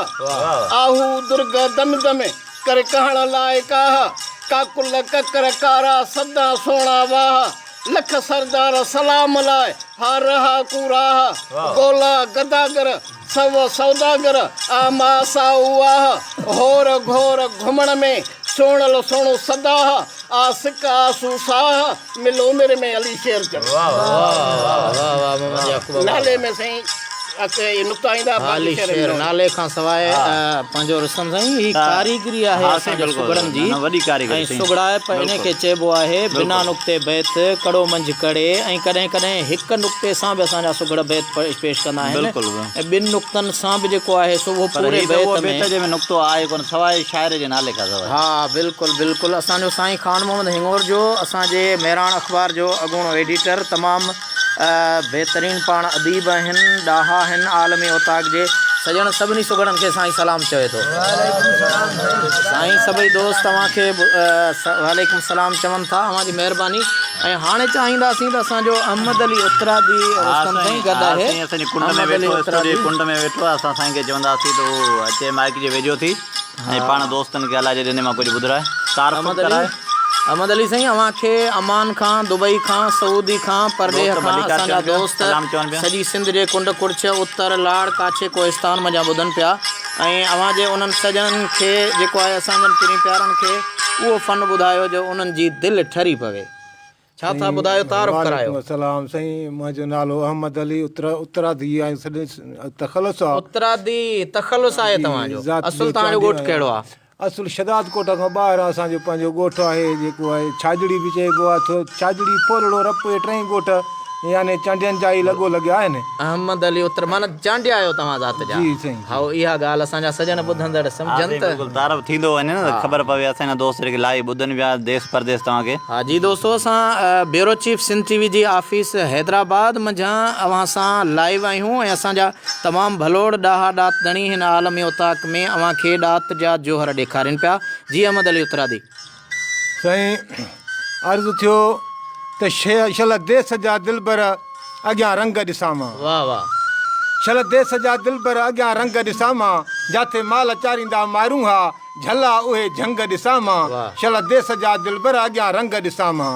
آهو درگه دم دم ڪر ڪهڻ لاء ڪاهه. ڪاڪل ڪڪر ڪارا سدا سهڻا واهه. لک سردار سلام لاء ها رها ڪوراهه. گولا گداگر سو سوداگر آ ما سائو آهه. هور گهور گهمڻ ۾ سهڻل سهڻو سداهه. آ سڪ آسو ساهه مل عمر ۾ علي شير چوي. نالي ۾ سائين اڪي نقطا ايندا باقي علي شعر شير ۾ نالي کان سواء پنهنجو رستم سائين هي ڪاريگري آهي اسان جي سگهڙن جي وڏي ڪاريگري ۽ سگهڙائپ ان کي چئبو آهي بنا نقطي بيت ڪڙو منجهه ڪڙي ۽ ڪڏهن ڪڏهن هڪ نقطي سان به اسان جا سگهڙ بيت پيش ڪندا آهن ۽ ٻن نقطن سان به جيڪو آهي سو اهو پر پوري هي ته اهو بيت ۾. بيت جنهن ۾ نقطو آهي ڪونه سواء شاعر جي نالي کان سواء. ها بلڪل بلڪل اسان جو سائين خان محمد هڱورجو اسان جي مهراڻ اخبار جو اڳوڻو ايڊيٽر تمام بهترين پاڻ اديب آهن ڏاها آهن عالمي اوطاق جي سڄڻ سڀني سگهڙن کي سائين سلام چوي ٿو سائين سڀئي دوست اوهان کي وعليڪم سلام چون ٿا اوهان جي مهرباني ۽ هاڻي چاهينداسين ته اسان جو احمد علي اترادي رستم سائين گڏ آهي. سائين اسان جي ڪنڊ ۾ ويٺو اسٽوڊيو جي ڪنڊ ۾ ويٺو آهي اسان سائين کي چونداسين ته هو اچي مائيڪ جي ويجهو ٿي ۽ پاڻ دوستن کي الائي جي ڏني مان ڪجهه ٻڌرائي تعارف به ڪرائي. احمد علي سائين اوهان کي عمان کان دبئي کان سعودي کان پرڏيهه کان اسان جا دوست سڄي سنڌ جي ڪنڊ ڪڙڇ اتر لاڙ ڪاڇي ڪوهستان منجهان ٻڌن پيا ۽ اوهان جي انهن سڄڻن کي جيڪو آهي اسان جن پرين پيارن کي اهو فن ٻڌايو جو انهن جي دل ٺري پوي. ڇا ٿا ٻڌايو تعارف ڪرايو. وعليڪم السلام سائين منهنجو نالو احمد علي اترادي آهي سڏ تخلص آ. اترادي تخلص آهي توهان جو اصل توهان جو ڳوٺ ڪهڙو آ. اصل شھداد ڪوٽ کان ٻاهر اسان جو پنهنجو ڳوٺ آهي جيڪو آهي ڇاڄڙي به چئبو آهي ٿو ڇاڄڙي ڦولڙو رپ اهي ٽئي ڳوٺ يعني چانڊين جا ئي لڳو لڳ آهن. احمد علي اتر معنيٰ چانڊيا آهيو توهان ذات جا. جي سائين. هائو اها ڳالهه اسان جا سڄڻ ٻڌندڙ ها سمجهن سائين ته. بلڪل تعارف ٿيندو وڃي نه ته خبر پوي اسان جا دوست جيڪي لائيو ٻڌن پيا ديس پرديس توهان کي. ها جي دوستو اسان بيورو چيف سنڌ ٽي وي جي آفيس حيدرآباد منجهان اوهان سان لائيو آهيون ۽ اسان جا تمام ڀلوڙ ڏاها ڏات ڌڻي هن عالمي اوطاق ۾ اوهان کي ڏات جا جوهر ڏيکارين پيا جي احمد علي اترادي. سائين عرض ٿيو ته شل ديس جا دلبر اڳيان رنگ ڏسان مان. واه واه. شل ديس جا دلبر اڳيان رنگ ڏسان مان جاٿي مال چاريندا مارون ها جهلا اهي جهنگ ڏسان مان شل ديس جا دلبر اڳيان رنگ ڏسان مان.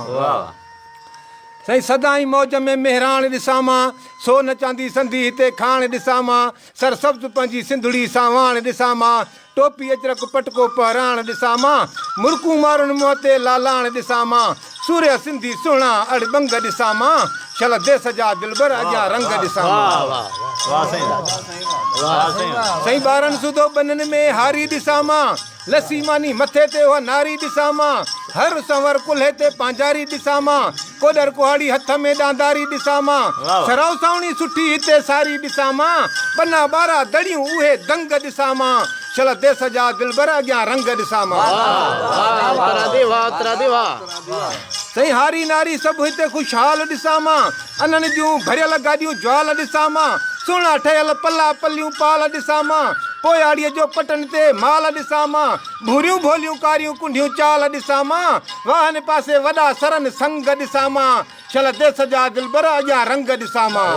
سائين سدائين موج ۾ مهراڻ ڏسان مان، سو نه چاندي سنڌي هتي کاڻ ڏسان مان، سر سبز پنهنجي سنڌڙي سانواڻ ڏسان مان، ٽوپي اجرڪ پٽڪو پهراڻ ڏسان مان، مرڪون مارن منهن تي لالاڻ ڏسان مان، سورهيه سنڌي سهڻا اڙ ٻنگ ڏسان مان، شل ديس جا دلبر اڳيان رنگ ڏسان مان. سائين ٻارن سوڌو ٻنن ۾ هاري ڏسان مان. لسي ماني مٿي تي اها ناري ڏسان مان، هر سنور ڪلهي تي پانجاري ڏسان مان، ڪوڏر ڪهاڙي هٿ ۾ ڏانداري ڏسان مان، سراء سانوڻي سٺي هتي ساري ڏسان مان، ٻنا ٻارا دڙيون اهي دنگ ڏسان مان، شل ديس جا دلبر اڳيان رنگ ڏسان مان. سائين هاري ناري سڀ هتي خوشحال ڏسان مان، انهن جون ڀريل گاڏيون جوال ڏسان مان، سهڻا ٺهيل پلا پليون پال ڏسان مان، پوياڙيء جو پٽن تي مال ڏسان مان، ڀوريون ڀوليون ڪاريون ڪنڍيون چال ڏسان مان، واهن پاسي وڏا سرن سنگ ڏسان مان، شل ديس جا دلبر اڳيان رنگ ڏسان مان.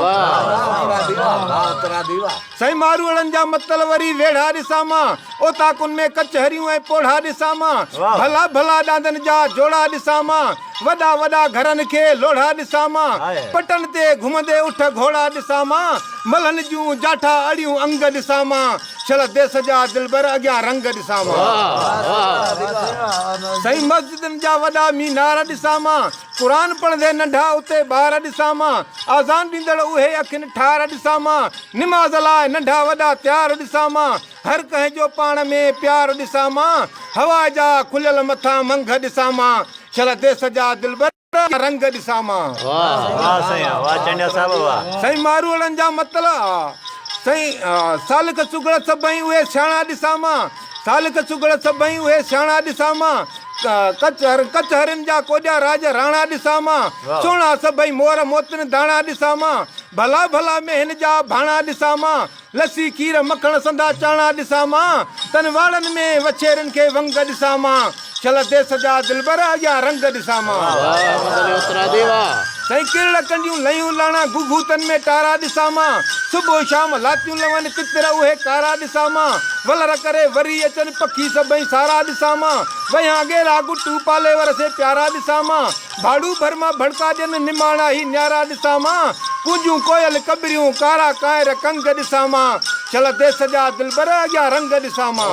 سائين ماروئڙن جا متل وري ويڙها ڏسان مان، اوطاقن ۾ ڪچهريون ۽ پوڙها ڏسان مان، ڀلا ڀلا ڏاندن جا جوڙا ڏسان مان، وڏا وڏا گهرن کي لوڙها ڏسان مان، پٽن تي گهمندي اٺ گهوڙا ڏسان مان، ملهن جون جاٺا اڙيون انگ ڏسان مان، شل ديس جا دلبر اڳيان رنگ ڏسان مان. سائين مسجدن جا وڏا مينار ڏسان مان، قرآن پڙهندي ننڍا اتي ٻار ڏسان مان، آذان ڏيندڙ اهي اکين ٺار ڏسان مان، نماز لاء ننڍا وڏا تيار ڏسان مان، هر ڪنهن جو پاڻ ۾ پيار ڏسان مان، هوا جا کليل مٿان منگهه ڏسان مان، شل ديس جا دلبر رنگ ڏسان مان. واه سائين واه چانڊيا صاحب واه. سائين ماروئڙن جا متل سائين سالڪ سگهڙ سڀئي اهي سياڻا ڏسان مان، سالڪ سگهڙ سڀئي اهي سياڻا ڏسان مان، ڪچهرين جا ڪوڏيا راڄ راڻا ڏسان مان، سهڻا سڀئي مور موتين داڻا ڏسان مان، ڀلا ڀلا مينهن جا ڀاڻا ڏسان مان، لسي کير مکڻ سندا چاڻا ڏسان مان، تن واڙن ۾ وڇيرين کي ونگ ڏسان مان، شل ديس جا دلبر اڳيان رنگ ڏسان مان. واھ احمد علي اترادي واھ. سائين ڪرڙ ڪنڊيون ليون لاڻا گگهوتن ۾ ٽارا ڏسان مان. صبح شام لاتيون لون تتر اهي ڪارا ڏسان مان. ولر ڪري وري اچن پکي سڀئي سارا ڏسان مان. وهيان ڳيرا گٽو پالي ور سي پيارا ڏسان مان. ڀاڙو ڀر مان ڀڙڪا ڏين نماڻا هي نيارا ڏسان مان. ڪونجون ڪوئل ڪٻريون ڪارا ڪانئر ڪنگ ڏسان مان. شل ديس جا دلبر اڳيان رنگ ڏسان مان.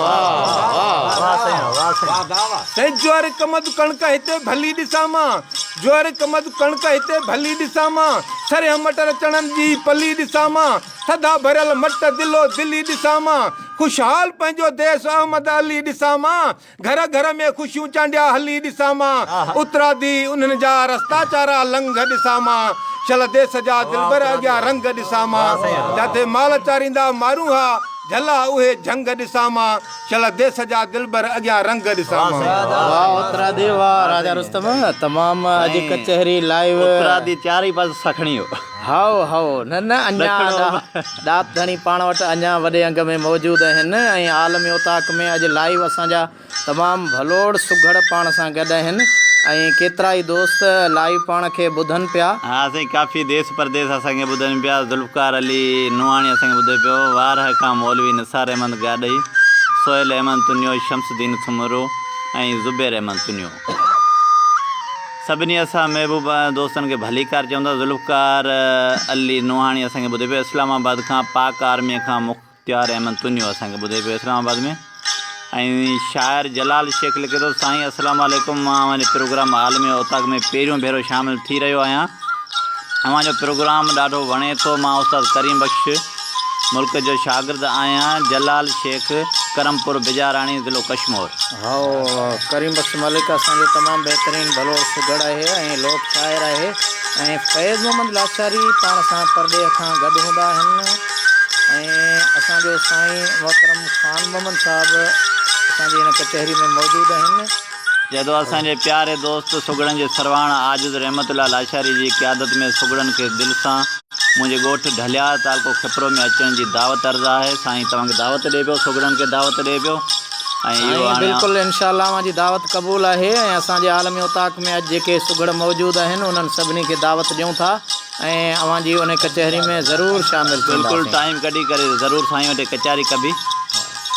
سائين جوئر ڪمد ڪڻڪ هتي ڀلي ڏسان مان. جوئر ڪمد ڪڻڪ هتي ڀلي ڏسان مان. سرهه مٽر چڻن جي پلي ڏسان مان. ٿڌا ڀريل مٽ دلو دلي ڏسان مان. خوشحال پنهنجو ديس احمد علي ڏسان مان. گهر گهر ۾ خوشيون چانڊيا هلي ڏسان مان، اترادي انهن جا رستا چارا لنگهه ڏسان مان، شل ديس جا دلبر اڳيان رنگ ڏسان مان، جاٿي مال چاريندا مارون ها جهلا اهي جهنگ ڏسان مان، شل ديس جا دلبر اڳيان رنگ ڏسان مان. واه اترادي واه راجا رستم تمام اڄ ڪچهري لائيو. اترادي چارئي پاسي سکڻي هو. هائو هائو نه نه اڃا ڏات ڌڻي پاڻ وٽ اڃا وڏي انگ ۾ موجود آهن ۽ عالمي اوطاق ۾ اڄ لائيو اسان جا تمام ڀلوڙ سگهڙ پاڻ سان گڏ آهن ۽ ڪيترائي دوست لائيو پاڻ کي ٻڌن پيا. ها سائين ڪافي ديس پرديس اسان کي ٻڌن پيا ذوالفقار علي نوحاڻي اسان کي ٻڌي پيو وارهه کان مولوي نثار احمد گاڏهي سهيل احمد تنيو شمس الدين سومرو ۽ زبير احمد تنيو. سڀني اسان محبوب دوستن کي ڀليڪار چئون ٿا ذوالفقار علي نوحاڻي اسان کي ٻڌي پيو اسلام آباد کان پاڪ آرمي کان مختيار احمد تنيو اسان کي ٻڌي پيو اسلام آباد ۾ ۽ شاعر جلال شيخ لکي ٿو سائين السلام عليڪم مان اوهان جي پروگرام عالمي اوطاق ۾ پهريون ڀيرو شامل ٿي رهيو آهيان اوهان جو پروگرام ڏاڍو وڻي ٿو مان استاد ڪريم بخش ملڪ جو شاگرد آهيان جلال شيخ ڪرمپور بجاراڻي ضلعو ڪشمور. هائو ڪريم بخش ملڪ اسان جو تمام بهترين ڀلوڙ سگهڙ آهي ۽ لوڪ شاعر آهي ۽ فيض محمد لاشاري پاڻ سان پرڏيهه کان گڏ هوندا آهن ۽ اسان جو سائين محترم خان محمد صاحب اسان جي هن ڪچهري ۾ موجود آهن. جدو اسان جي پياري دوست سگهڙن جي سرواڻ عاجز رحمت الله لاشاري جي قيادت ۾ سگهڙن کي دل سان منهنجي ڳوٺ ڍليار تعلقو کپرو ۾ اچڻ جي دعوت عرض آهي سائين توهان کي دعوت ڏي پيو سگهڙن کي دعوت ڏي پيو ۽ اهو سائين هاڻي بلڪل انشاء الله اوهان جي دعوت قبول آهي ۽ اسان جي عالمي اوطاق ۾ اڄ جيڪي سگهڙ موجود آهن انهن سڀني کي دعوت ڏيون ٿا ۽ اوهان جي انهي ڪچهري ۾ ضرور شامل بلڪل ٿينداسين. ٽائيم ڪڍي ڪري ضرور سائين وٽ ڪچهري ڪبي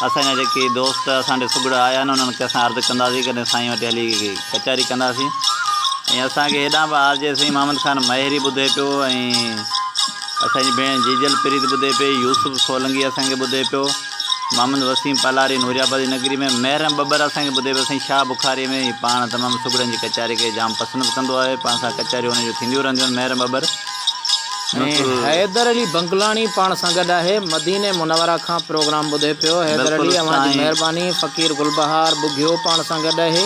اسان جا جيڪي دوست اسان وٽ سگهڙ آيا آهن انهن کي اسان عرض ڪنداسين ڪڏهن سائين وٽ هلي ڪچهري ڪنداسين ۽ اسان کي هيڏانهن به آر جي سائين محمد خان مهيري ٻڌي پيو ۽ اسان جي ڀيڻ جيجل پريت ٻڌي پئي يوسف سولنگي اسان کي ٻڌي پيو محمد وسيم پالاري نوري آبادي نگري ۾ محرم ٻٻر اسان کي ٻڌي پيو سائين شاهه بخاري ۾ هي پاڻ تمام سگهڙن جي ڪچهري کي جام پسند به ڪندو آهي پاڻ سان ڪچهريون هن جون ٿينديون رهنديون آهن محرم ٻٻر ۽ حيدر علي بنگلاڻي پاڻ سان گڏ آهي مديني منوره کان پروگرام ٻڌي پيو حيدر علي اوهان جي مهرباني فقير گلبهار ٻگهيو پاڻ سان گڏ آهي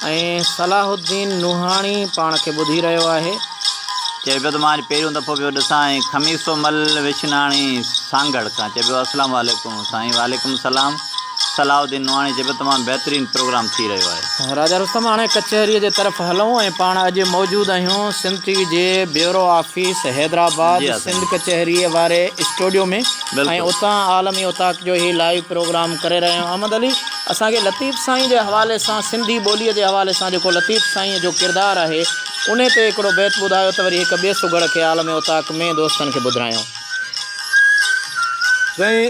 ۽ صلاح الدين نوحاڻي پاڻ کي ٻڌي رهيو آهي. چئي پيو ته مان اڄ پهريون دفعو پيو ڏسان ۽ خميسو مل وشناڻي سانگهڙ کان چئي پيو اسلام عليڪم سائين وعليڪم السلام صلاح الدين نوحاڻي چئي پيو تمام بهترين پروگرام ٿي رهيو آهي. راجا رستم هاڻي ڪچهريء جي طرف هلون ۽ پاڻ اڄ موجود آهيون سنڌ ٽي وي جي بيورو آفيس حيدرآباد جي ها سائين. سنڌ ڪچهريء واري اسٽوڊيو ۾ ۽ بلڪل. اتان عالمي اوطاق جو هي لائيو پروگرام ڪري رهيا آهيون احمد علي اسان کي لطيف سائين جي حوالي سان سنڌي ٻوليء جي حوالي سان جيڪو لطيف سائينء جو ڪردار آهي انهي تي هڪڙو بيت ٻڌايو ته وري هڪ ٻئي سگهڙ کي عالمي اوطاق ۾ دوستن کي ٻڌرايون. سائين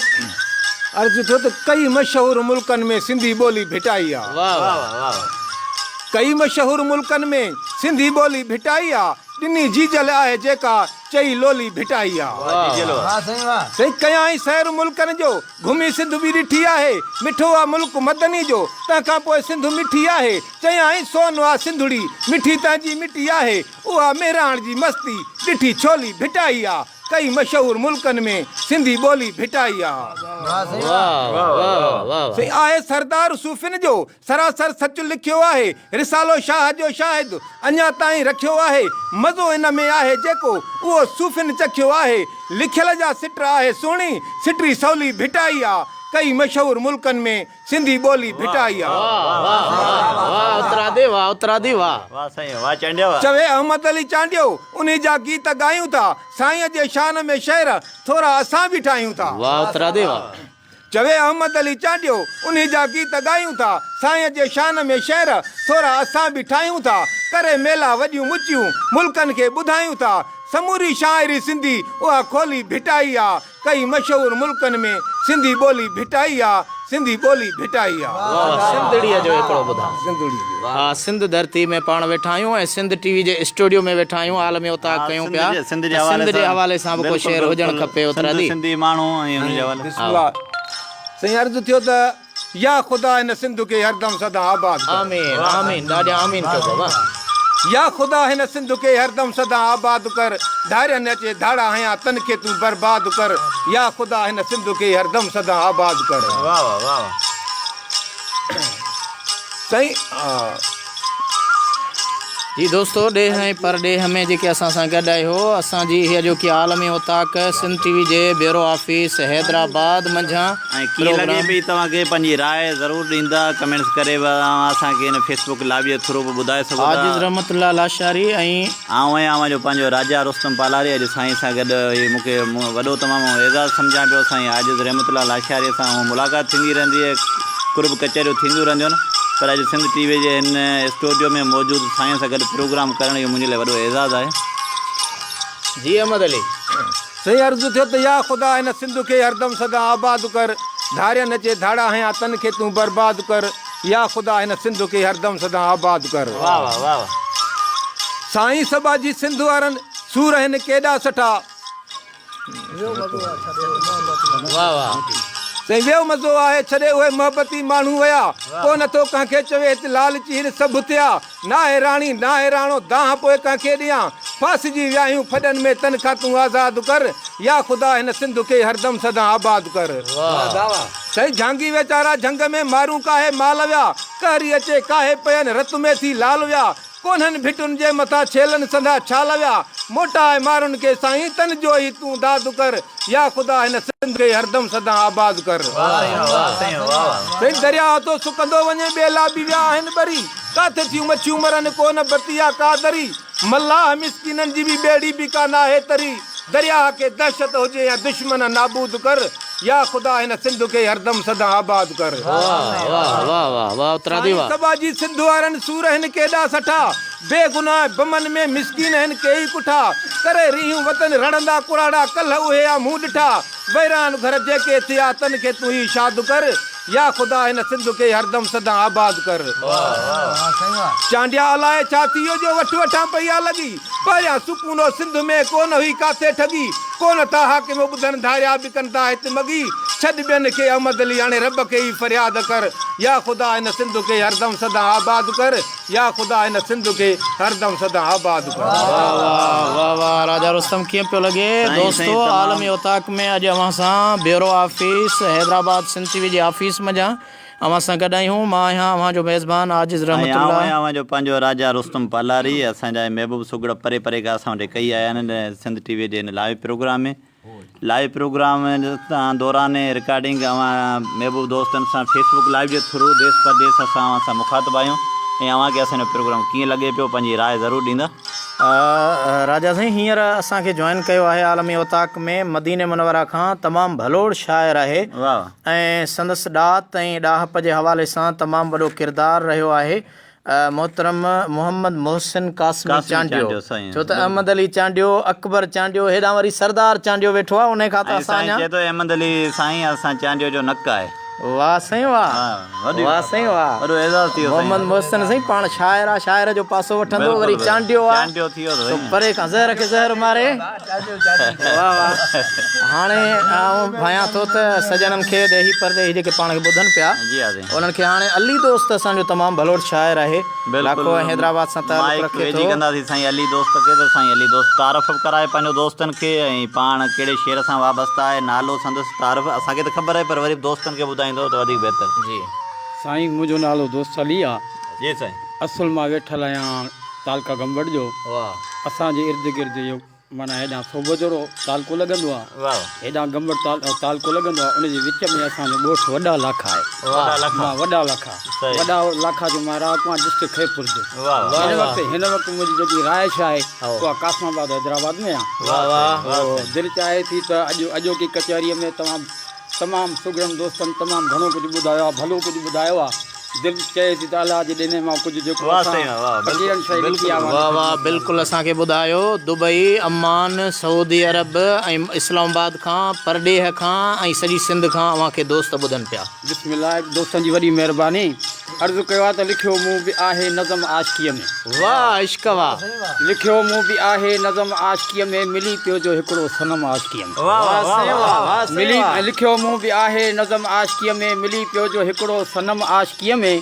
عرض ٿيو ته ڪئي مشهور ملڪن ۾ سنڌي ٻولي ڀٽائي آ. ڪئي مشهور ملڪن ۾ سنڌي ٻولي ڀٽائي آ. ڏني جيجل آهي جيڪا چئي لولي ڀٽائي آ. سائين ڪيائين سير ملڪن جو گهمي سنڌ به ڏٺي آهي. مٺو آ ملڪ مدني جو تنهن کان پوء سنڌ مٺي آهي. چيائين سون آ سنڌڙي مٺي تنهن جي مٽي آهي. اها مهراڻ جي مستي ڏٺي ڇولي ڀٽائي آ. ڪئي مشهور ملڪن ۾ سنڌي ٻولي ڀٽائي آ. سائين آهي سردار صوفين جو سراسر سچ لکيو آهي رسالو شاهه جو شاهد اڃا تائين رکيو آهي مزو ان ۾ آهي جيڪو اهو صوفين چکيو آهي لکيل جا سٽ آهي سهڻي سٽري سولي ڀٽائي آ ڪئي مشهور ملڪن ۾ سنڌي ٻولي ڀٽائي آ. واه اترادي واه اترادي واه. واه سائين واه چانڊيا واه. چوي احمد علي چانڊيو انهي جا گيت ڳايون ٿا سائين جي شان ۾ شعر ٿورا اسان به ٺاهيون ٿا. واه اترادي واه. چوي احمد علي چانڊيو، انهي جا گيت ڳايون ٿا، سائين جي شان ۾ شعر ٿورا اسان به ٺاهيون ٿا، ڪري ميلا وڏيون مچيون، ملڪن کي ٻڌايون ٿا، سموري شاعري سنڌي اها کولي ڀٽائي آ، ڪئي مشهور ملڪن ۾ سنڌي ٻولي ڀٽائي آ، سنڌي ٻولي ڀٽائي آ. واھ سنڌڙيء جو هڪڙو ٻڌاء. ها سنڌ ڌرتي ۾ پاڻ ويٺا آهيون ۽ سنڌ ٽي وي جي اسٽوڊيو ۾ ويٺا آهيون عالمي اوطاق ڪيون پيا ته سنڌ جي حوالي سان به ڪو شعر هجڻ کپي اترادي. سنڌي ماڻهو ۽ ان جي حوالي. بسم الله سائين عرض ٿيو ته يا خدا هن سنڌ کي هردم سدا آباد ڪر. آمين آمين ڏاڍيان آمين ڪيو بابا. يا خدا هن سنڌ کي هردم سدا آباد ڪر ڌارين اچي ڌاڙا هنيا تن کي تون برباد ڪر يا خدا هن سنڌ کي هردم سدا آباد ڪر. واه واه واه واه. سائين. جي دوستو ڏيهه ۽ پرڏيهه ۾ جيڪي اسان سان گڏ آهيو اسان جي هي اڄوڪي عالمي اوطاق سنڌ ٽي وي جي بيورو آفيس حيدرآباد منجهان ۽ ڪيئن لڳي پروگرام. پئي توهان کي پنهنجي راء ضرور ڏيندا ڪمينٽس ڪري به اوهان اسان کي هن فيس بڪ لائيو جي ٿرو به ٻڌائي سگهو ٿا. عاجز رحمت الله لاشاري ۽. آئون آهيان اوهان جو پنهنجو راجا رستم پالاري اڄ سائين سان گڏ هي مون کي وڏو تمام اعزاز سمجهان پيو سائين عاجز رحمت الله لاشاري سان هونء ملاقات ٿيندي رهندي آهي قرب ڪچهريون ٿينديون رهنديون آهن پر اڄ سنڌ ٽي وي جي هن اسٽوڊيو ۾ موجود سائين سان گڏ پروگرام ڪرڻ اهو منهنجي لاء وڏو اعزاز آهي. جي احمد علي. سائين عرض ٿيو ته يا خدا هن سنڌ کي هردم سدا آباد ڪر ڌارين اچي ڌاڙا هنيا تن کي تون برباد ڪر يا خدا هن سنڌ کي هردم سدا آباد ڪر. واه واه واه واه. سائين سٻاجهي سنڌ وارن سور هن ڪيڏا سٺا. واه واه. سائين ويو مزو آهي ڇڏي اهي محبتي ماڻهو ويا ڪو نه ٿو ڪنهن کي چوي هت لالچي هن سڀ ٿيا ناهي راڻي ناهي راڻو دانهن پوء ڪنهن کي ڏيان ڦاسجي ويا آهيون ڦڏن ۾ تن کان تون آزاد ڪر يا خدا هن سنڌ کي هردم سدا آباد ڪر. سائين جھانگي ويچارا جھنگ ۾ مارون ڪاهي مال ويا قهري اچي ڪاهي پين رت ۾ ٿي لال ويا ڪونهن ڀٽن جي مٿان ڇيلن سنڌا ڇال ويا موٽاء مارن کي سائين تن جو ئي تون داد ڪر يا خدا هن سنڌ کي هردم سدا آباد ڪر. سائين درياهه ٿو سڪندو وڃي ٻيلا به ويا آهن ٻري. ڪاٿي ٿيون مڇيون مرن ڪو نه بتي آ ڪا دري، ملاح مسڪينن جي به ٻيڙي به ڪا ناهي تري، درياهه کي دهشت هجي يا دشمن نابود ڪر، يا خدا هن سنڌ کي هردم سدا آباد ڪر. سائين سٻاجهي سنڌ وارن سور هن ڪيڏا سٺا، بي گناهه بمن ۾ مسڪين هن ڪيئي ڪٺا، ڪري ريهون وطن رڙهندا ڪراڙا ڪلهه اهي آ مون ڏٺا، ويران گهر جيڪي ٿيا تن کي تون ئي شاد ڪر، يا خدا هن سنڌ کي هردم سدا آباد ڪر. چانڊيا الائي ڇا ٿي ويو جو وٺ وٺان پئي آ لڳي. پهريان سڪون هو سنڌ ۾ ڪو نه هئي ڪاٿي ٺڳي. ڪو نه ٿا حاڪم ٻڌن ڌاريا به ڪن ٿا هت مڳي. ڇڏ ٻين کي احمد علي هاڻي رب کي ئي فرياد ڪر. يا خدا هن سنڌ کي هردم سدا آباد ڪر. يا خدا هن سنڌ کي هردم سدا آباد ڪر. واه واه واه واه راجا رستم ڪيئن پيو لڳي دوستو عالمي اوطاق ۾ اڄ اوهان سان bureau office Hyderabad Sindh T V جي آفيس منجهان اوهان سان گڏ آهيون مان آهيان اوهان جو ميزبان عاجز رحمت ۽ آئون الله. آهيان اوهان جو پنهنجو راجا رستم پالاري اسان جا هي محبوب سگهڙ پري پري کان اسان وٽ ڪهي آيا آهن سنڌ ٽي وي جي هن لائيو پروگرام ۾ لائيو پروگرام دوران رڪارڊنگ اوهان محبوب دوستن سان فيس بڪ لائيو جي ٿرو ديس پرديس اسان اوهان سان مخاطب آهيون ۽ اوهان کي اسان جو پروگرام ڪيئن لڳي پيو پنهنجي راء ضرور ڏيندا. راجا سائين هينئر اسان کي جوائن ڪيو آهي عالمي اوطاق ۾ مديني منوره کان تمام ڀلوڙ شاعر آهي ۽ سندس ڏات ۽ ڏاهپ جي حوالي سان تمام وڏو ڪردار رهيو آهي محترم محمد محسن قاسمي چانڊيو ڇو ته احمد علي چانڊيو اڪبر چانڊيو هيڏانهن وري سردار چانڊيو ويٺو آهي انهي کان ته اسان سائين چئي ٿو احمد علي سائين اسان چانڊيو جو نڪ آهي. واه سائين واه واه سائين واه وڏو اعزاز ٿي ويو محمد محسن سائين پاڻ شاعر آ شاعر جو پاسو وٺندو وري چانڊيو آ چانڊيو ٿي ويو سو پري کان زهر کي زهر ماري واه واه هاڻي آئون ڀانيان ٿو ته سڄڻن کي ڏيهي پرڏيهي جيڪي پاڻ کي ٻڌن پيا انهن کي هاڻي علي دوست اسان جو تمام ڀلوڙ شاعر آهي لاکو ۽ حيدرآباد سان تعلق مائيڪ رکي ٿو. ويجهي ڪنداسين سائين علي دوست کي ته سائين علي دوست تعارف به ڪرائي پنهنجو دوستن کي ۽ پاڻ ڪهڙي شعر سان وابسته آهي نالو سندس تعارف اسان کي ته خبر آهي پر وري به دوستن کي ٻڌائيندو ته وڌيڪ بهتر. جي. سائين منهنجو نالو دوست علي آ. جي سائين. اصل مان ويٺل آهيان تعلقه گمبٽ جو. واه. اسان جي ارد گرد اهو معنيٰ هيڏانهن سوڀودڙو تعلقو لڳندو آ، هيڏانهن گمبٽ تعلقو لڳندو آ، ان جي وچ ۾ اسان جو ڳوٺ وڏا لاکا آهي. مان وڏا لاکا، وڏا لاکا جو مان رهاڪو آهيان ڊسٽرڪٽ خيرپور جو. هن وقت هن وقت منهنجي جيڪي رهائش آهي اها قاسم آباد حيدرآباد ۾ آ. دل چاهي ٿي ته اڄ اڄوڪي ڪچهريء ۾ توهان تمام سگهڙن دوستن تمام گهڻو ڪجهه ٻڌايو آهي ڀلو ڪجهه ٻڌايو آهي دل چئي ٿي ته الله جي ڏني مان ڪجهه جيڪو اسان فقيرن شيء لکي آهي واه واه بلڪل اسان کي ٻڌايو دبئي عمان سعودي عرب ۽ اسلام آباد کان پرڏيهه کان ۽ سڄي سنڌ کان اوهان کي دوست ٻڌن پيا. بسم الله دوستن جي وڏي مهرباني عرض ڪيو آهي ته لکيو مون به آهي نظم عاشقيء ۾. واه عشق واه. لکيو مون به آهي نظم عاشقيء ۾ ملي پيو جو هڪڙو صنم عاشقيء ۾. واه سائين واه واه سائين ملي واه. لکيو مون به آهي نظم عاشقيء ۾ ملي پيو جو هڪڙو صنم عاشقيء ۾.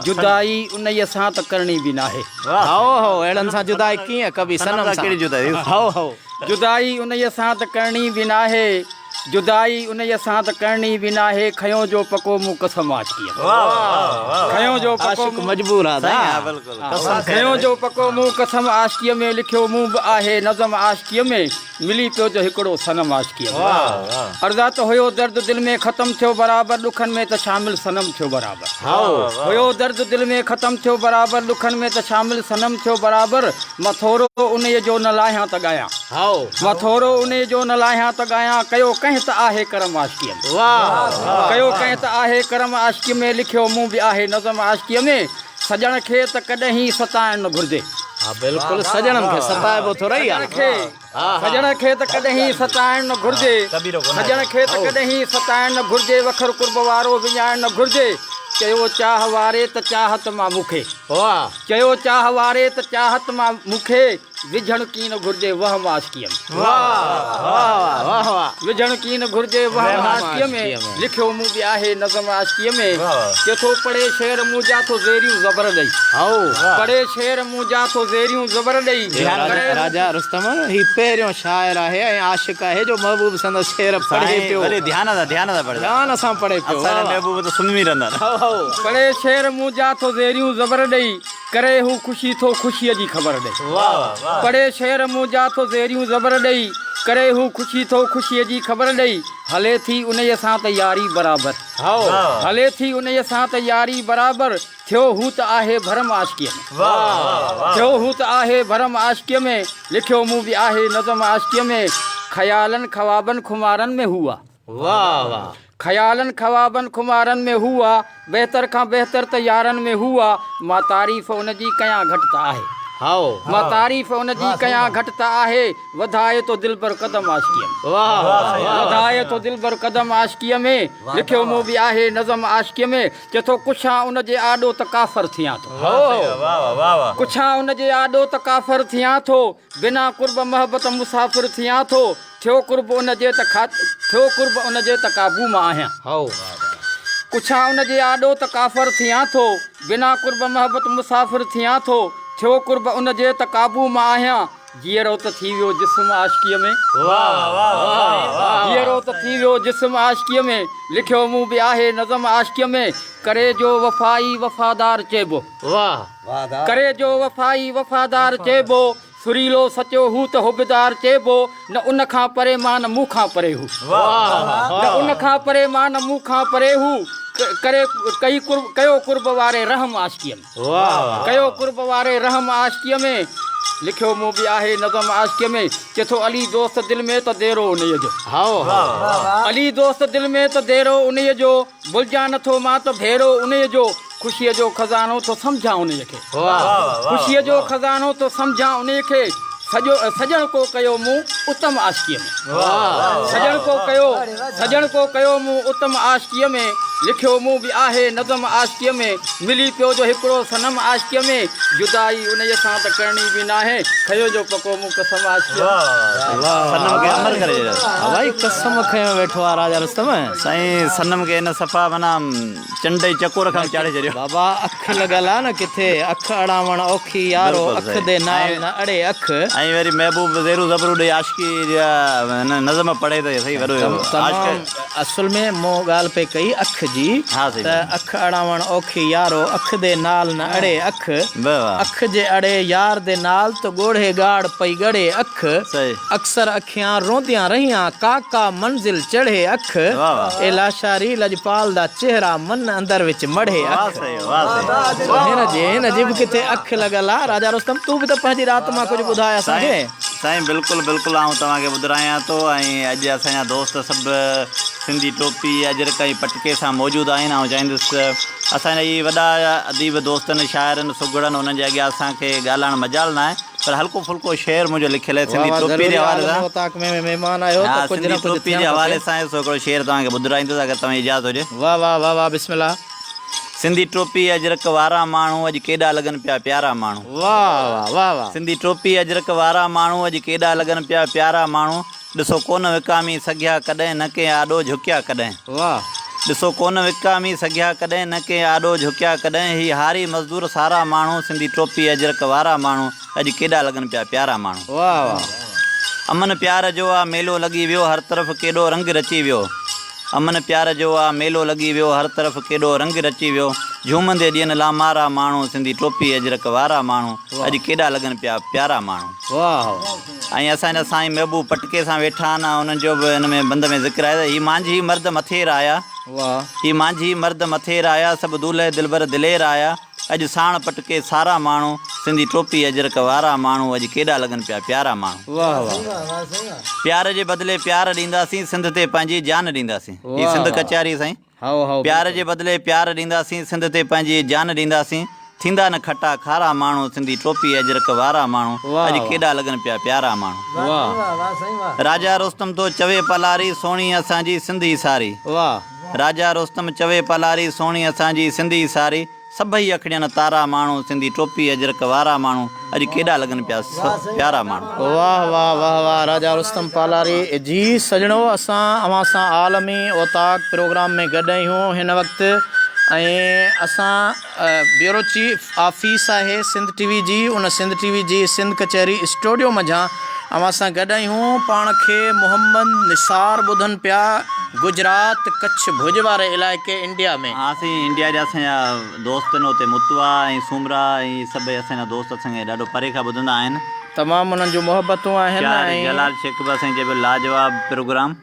جدائي انهيء سان ته ڪرڻي به ناهي. هائو هائو اهڙن سان جدائي ڪيئن ڪبي صنم سان. هائو هائو. جدائي انهيء سان ته ڪرڻي به ناهي. جدائي انهيء سان ته ڪرڻي به ناهي، کنيو جو پڪو مون قسم عاشقيء ۾. کنيو جو پڪو عاشق مجبور آ دا. کنيو جو پڪو مون قسم عاشقيء ۾، لکيو مون به آهي نظم عاشقيء ۾، ملي پيو جو هڪڙو صنم عاشقيء ۾. عرضا ته هيو درد دل ۾ ختم ٿيو برابر، ڏکن ۾ ته شامل صنم ٿيو برابر. هيو درد دل ۾ ختم ٿيو برابر، ڏکن ۾ ته شامل صنم ٿيو برابر، مان ٿورو انهيء جو نه لاهيان ته ڳايان. مان ٿورو انهيء جو نه لاهيان ته ڳايان، ڪيو ڪنهن ته آهي ڪرم عاشقيء ۾. ڪيو ڪنهن ته آهي ڪرم عاشقيء ۾، لکيو مون به آهي نظم عاشقيء ۾، سڄڻ کي ته ڪڏهين ستائڻ نه گهرجي. ها بلڪل سڄڻن کي ستائبو ٿورئي آ. سڄڻ کي ته ڪڏهين ستائڻ نه گهرجي. سڄڻ کي ته ڪڏهين ستائڻ نه گهرجي، وکر قرب وارو وڃائڻ نه گهرجي، چيو چاهه واري ته چاهت مان مون کي. چيو چاهه واري ته چاهت مان مون کي. وجهڻ ڪين گهرجي وهم عاشقيء ۾. وجهڻ ڪين گهرجي وهم عاشقيء ۾. لکيو مون به آهي نظم عاشقيء ۾. چي ٿو پڙهي شعر مون جا ٿو زيريون زبر ڏئي. پڙهي شعر مون جا ٿو زيريون زبر ڏئي. راجا رستم هي پهريون شاعر آهي ۽ عاشق آهي جو محبوب سندس شعر پڙهي پيو. ڌيان سان ڌيان سان پڙهي. ڌيان سان پڙهي پيو. اسان جا محبوب ته سمهي رهندا. پڙهي شعر مون جا ٿو زيريون زبر ڏئي. ڪري هو خوشي ٿو خوشيء جي خبر ڏئي. پڙهي شعر منهنجا ٿو زيريون زبر ڏئي. ڪري هو خوشي ٿو خوشيء جي خبر ڏئي. هلي ٿي انهيء سان ته ياري برابر. هلي ٿي انهيء سان ته ياري برابر. ٿيو هو ته آهي ڀرم عاشقيء ۾. ٿيو هو ته آهي ڀرم عاشقيء ۾. لکيو مون به آهي نظم عاشقيء ۾. خيالن خوابن خمارن ۾ هو آ. خيالن خوابن خمارن ۾ هو آ، بهتر کان بهتر ته يارن ۾ هو آ، مان تعريف ان جي ڪيان گهٽ ته آهي. مان تعريف ان جي ڪيان گهٽ ته آهي، وڌائي ٿو دلبر قدم عاشقيء ۾. وڌائي ٿو دلبر قدم عاشقيء ۾، لکيو مون به آهي نظم عاشقيء ۾، چئي ٿو ڪڇان ان جي آڏو ته ڪافر ٿيان ٿو. ڪڇان ان جي آڏو ته ڪافر ٿيان ٿو، بنا قرب محبت مسافر ٿيان ٿو، ٿيو قرب ان جي ته ٿيو قرب ان جي ته قابو مان آهيان. ڪڇان ان جي آڏو ته ڪافر ٿيان ٿو، بنا قرب محبت مسافر ٿيان ٿو، ٿيو قرب ان جي ته قابو مان آهيان. جيئرو ته ٿي ويو جسم عاشقيء ۾. جيئرو ته ٿي ويو جسم عاشقيء ۾، لکيو مون به آهي نظم عاشقيء ۾، ڪري جو وفائي وفادار چئبو. ڪري جو وفائي وفادار چئبو، سريلو سچو هو ته حبدار چئبو، نه ان کان پري مان نه مون کان پري هو. نه ان کان پري مان نه مون کان پري هو، ڪري ڪئي قرب ڪيو قرب واري رحم عاشقيء ۾. ڪيو قرب واري رحم عاشقيء ۾. لکيو مون به آهي نظم عاشقيء ۾. چئي ٿو علي دوست دل ۾ ته ديرو انهيء جو. علي دوست دل ۾ ته ديرو انهيء جو. ڀلجان نه ٿو مان ته ڀيرو انهيء جو، خوشيء جو خزانو ٿو سمجهان انهيء کي. خوشيء جو خزانو ٿو سمجهان انهيء کي، سڄو سڄڻ ڪو ڪيو مون اتم عاشقيء ۾. سڄڻ ڪو ڪيو سڄڻ ڪو ڪيو مون اتم عاشقيء ۾، لکيو مون به آهي نظم عاشقيء ۾، ملي پيو جو هڪڙو صنم عاشقيء ۾، جدائي انهيء سان ته ڪرڻي به ناهي، کنيو جو پڪو مون قسم عاشقيء ۾. صنم کي امر ڪري ڇڏيو. ڀائي قسم کنيو ويٺو آ راجا رستم. سائين صنم کي هن صفا معنيٰ چنڊ جي چڪور کان به چاڙهي ڇڏيو. بابا اک لڳل آ نه ڪٿي اک اڙاوڻ اوکي يارو اک the نال نه اڙي اک. ۽ وري محبوب زيرون زبرون ڏئي عاشقي جا هن نظم پڙهي ته سائين وڏو عاشق. تمام اصل ۾ مون ڳالهه پئي ڪئي اک جي ته اک اڙاوڻ اوکي يارو اک the نال نه اڙي اک اک جي اڙي يار the نال ته ڳوڙهي ڳاڙ پئي ڳڙي اک اڪثر اکيان رونديان رهيان، ڪا ڪا منزل چڙهي اک، اي لاشاري لڄپال دا چهرا من اندر وچ مڙهي اک. سو هن جي هن جي به ڪٿي اک لڳل آ. راجا رستم تون به ته پنهنجي رات مان ڪجهه ٻڌاء اسان کي. سائين بلڪل بلڪل آئون توهان کي ٻڌرايان ٿو ۽ اڄ اسان جا دوست سڀ سنڌي ٽوپي اجرڪ ۽ پٽڪي سان موجود آهن آئون چاهيندس اسان جا هي وڏا اديب دوست آهن شاعر آهن سگهڙ آهن انهن جي اڳيان اسان کي ڳالهائڻ مجال ناهي پر هلڪو ڦلڪو شعر منهنجو لکيل آهي سنڌي ٽوپي جي حوالي سان اوطاق ۾ مهمان آهيو ته ڪجهه نه ڪجهه سنڌي ٽوپي جي حوالي سان سو هڪڙو شعر توهان کي ٻڌرائيندس اگر توهان جي اجازت هجي. واه واه واه واه بسم الله. سنڌي ٽوپي اجرڪ وارا ماڻهو اڄ ڪيڏا لڳن پيا پيارا ماڻهو. واه واه واه واه. سنڌي ٽوپي اجرڪ وارا ماڻهو اڄ ڪيڏا لڳن پيا پيارا ماڻهو ڏسو ڪونه وڪامي سگهيا ڪڏهن نه ڪنهن آڏو جهڪيا ڪڏهن. واه. ڏسو ڪونه وڪامي سگهيا ڪڏهن نه ڪنهن آڏو جهڪيا ڪڏهن هي هاري مزدور سارا ماڻهو سنڌي ٽوپي اجرڪ وارا ماڻهو اڄ ڪيڏا لڳن پيا پيارا ماڻهو. واه واه. امن پيار جو آ ميلو لڳي ويو هر طرف ڪيڏو رنگ رچي ويو. امن پيار جو آ ميلو لڳي ويو هر طرف ڪيڏو رنگ رچي ويو جهومندي ڏين لامارا ماڻهو سنڌي ٽوپي اجرڪ وارا ماڻهو اڄ ڪيڏا لڳن پيا پيارا ماڻهو. ۽ اسان جا سائين محبوب پٽڪي سان ويٺا آهن انهن جو به هن ۾ بند ۾ ذڪر آهي ته هي مانجهي مرد مٿير آيا هي مانجهي مرد مٿير آيا سڀ دولهه دلبر دلير آيا. اڄ ساڻ پٽڪي سارا ماڻهو، سنڌي ٽوپي اجرڪ وارا ماڻهو اڄ ڪيڏا لڳن پيا پيارا ماڻهو. پيار جي بدلي پيار ڏينداسين، سنڌ تي پنهنجي جان ڏينداسين. هي سنڌ ڪچهري سائين. پيار جي بدلي پيار ڏينداسين، سنڌ تي پنهنجي جان ڏينداسين. ٿيندا نه کٽا کارا ماڻهو، سنڌي ٽوپي اجرڪ وارا ماڻهو اڄ ڪيڏا لڳن پيا پيارا ماڻهو. راجا رستم ٿو چوي پلاري، سهڻي اسان جي سنڌ ئي ساري. راجا رستم چوي پلاري، سهڻي اسان جي سنڌ ئي ساري، سڀئي اکڙين تارا ماڻهو، سنڌي ٽوپي اجرڪ وارا ماڻهو، اڄ ڪيڏا لڳن پيا پيارا ماڻهو. واه واه واه واه راجا رستم پالاري جي سڄڻو اسان اوهان سان عالمي اوطاق پروگرام ۾ گڏ آهيون هن وقت ۽ اسان بيورو چيف آفيس آهي سنڌ ٽي وي جي ان سنڌ ٽي وي جي سنڌ ڪچهري اسٽوڊيو منجهان اوهان سان گڏ آهيون پاڻ کي محمد نثار ٻڌن پيا گجرات ڪڇ ڀڄ واري علائقي انڊيا ۾. ها سائين انڊيا جا اسان جا دوست آهن اتي متوا ۽ سومرا ۽ سڀئي اسان جا دوست اسان کي ڏاڍو پري کان ٻڌندا آهن. تمام انهن جون محبتون آهن شاعر ۽. جلال شيخ به اسان کي چئي پيو لاجواب پروگرام.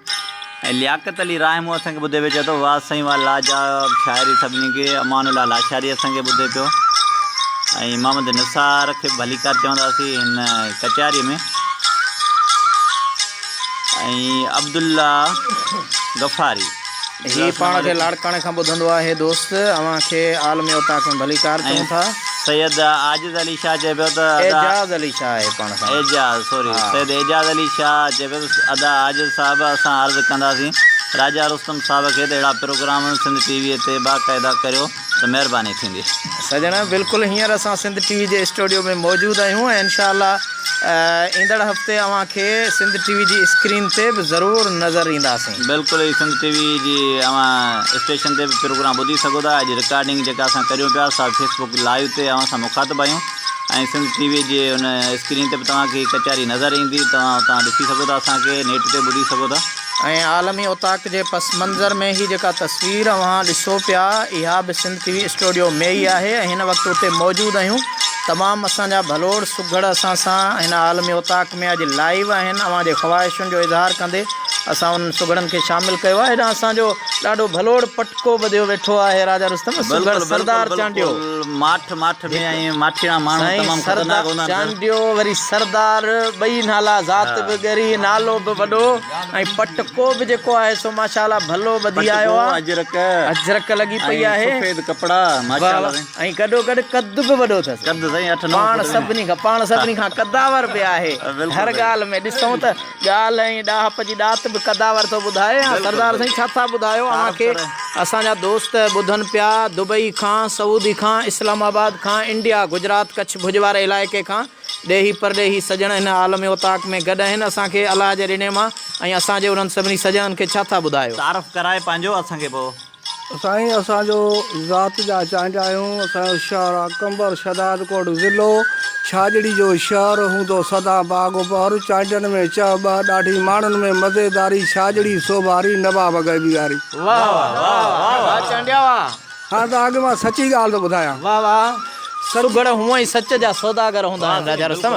۽ لياقت علي راهمون اسان کي ٻڌي پيو چئي ٿو واه سائين واه لاجواب شاعري سڀني کي امان الله لاشاري اسان کي ٻڌي پيو ۽ محمد نثار کي به ڀليڪار چونداسين هن ڪچهري ۾ ۽ عبدالله غفاري هي پاڻ کي لاڙڪاڻي کان ٻڌندو آهي دوست اوهان کي عالمي اوطاق ۾ ڀليڪار چئون ٿا. سيد عاجز علي شاهه چئي پيو ته ادا اعجاز علي شاهه آهي پاڻ سان. اعجاز سوري سيد اعجاز علي شاهه چئي پيو ته ادا عاجز صاحب اسان عرض ڪنداسين راجا رستم صاحب کي ته اهڙا پروگرام سنڌ ٽي وي تي باقاعده ڪريو ته مهرباني ٿيندي. سڄڻ بلڪل هينئر اسان سنڌ ٽي وي جي اسٽوڊيو ۾ موجود آهيون ۽ انشاء الله ايندڙ هفتي اوهان کي سنڌ ٽي وي جي اسڪرين تي به ضرور نظر اينداسين. بلڪل هي سنڌ ٽي وي جي اوهان اسٽيشن تي به پروگرام ٻڌي سگهو ٿا اڄ رڪارڊنگ جيڪا اسان ڪريون پيا سا فيس بڪ لائيو تي اوهان سان مخاطب آهيون ۽ سنڌ ٽي وي جي ان اسڪرين تي به توهان کي هي ڪچهري نظر ايندي توهان اتان ڏسي سگهو ٿا اسان کي نيٽ تي ٻڌي سگهو ٿا. ۽ عالمي اوطاق جي پس منظر ۾ هي جيڪا تصوير اوهان ڏسو پيا اها به سنڌ ٽي وي اسٽوڊيو ۾ ئي آهي ۽ هن وقت اتي موجود آهيون تمام اسان جا ڀلوڙ سگهڙ اسان سان هن عالمي اوطاق ۾ اڄ لائيو آهن اوهان جي خواهشن جو اظهار ڪندي اسان انهن سگهڙن کي شامل ڪيو آهي هيڏانهن اسان جو ڏاڍو ڀلوڙ پٽڪو ٻڌيو ويٺو آهي راجا رستم سگهڙ سردار چانڊيو. ماٺ ماٺ ۾ ۽ ماٺيڻا ماڻهو سائين تمام سردار خطرناڪ هوندا آهن سر. چانڊيو وري سردار ٻئي نالا ذات به ڳري نالو به وڏو ۽ پٽڪو به جيڪو آهي سو ماشاء الله ڀلو ٻڌي آيو پٽڪو آ اجرڪ اجرڪ لڳي پئي ۽ آهي سفيد ڪپڙا واه ماشاء الله واه سائين. ۽ گڏو گڏ قد به وڏو اٿس قد سائين اٺ نو پاڻ فوٽ سڀني کان پاڻ سڀني کان قداور به آهي بلڪل هر سائين. ڳالهه ۾ ڏسون ته ڳالهه ۽ ڏاهپ جي ڏات به قداور ٿو ٻڌائي. ها سردار سائين ڇا ٿا ٻڌايو اوهان کي اسان جا دوست ٻڌن پيا دبئي کان سعودي کان اسلام آباد کان انڊيا گجرات ڪڇ ڀڄ واري علائقي کان ڏيهي پرڏيهي سڄڻ هن عالمي اوطاق ۾ گڏ آهن اسان کي الله جي ڏني مان ۽ اسان جي انهن سڀني سڄڻن کي ڇا ٿا ٻڌايو. تعارف ڪرائي پنهنجو اسان کي پوء. سائين اسان جو ذات جا چانڊيا آهيون اسان جو شهر آ قمبر شهدادڪوٽ ضلعو ڇاڄڙي جو شهر هوندو سدا باغ و بهر چانڊين ۾ چهه ٻهه ڏاڍي ماڻهن ۾ مزيداري ڇاڄڙي سوڀاري نواب غيبي واري. واه واه واه واه چانڊيا واه. هاڻ ته اڳ مان سچي ڳالهه ٿو ٻڌايان. واه واه سگهڙ هونئن ئي سچ جا سوداگر هوندا آهن راجا رستم.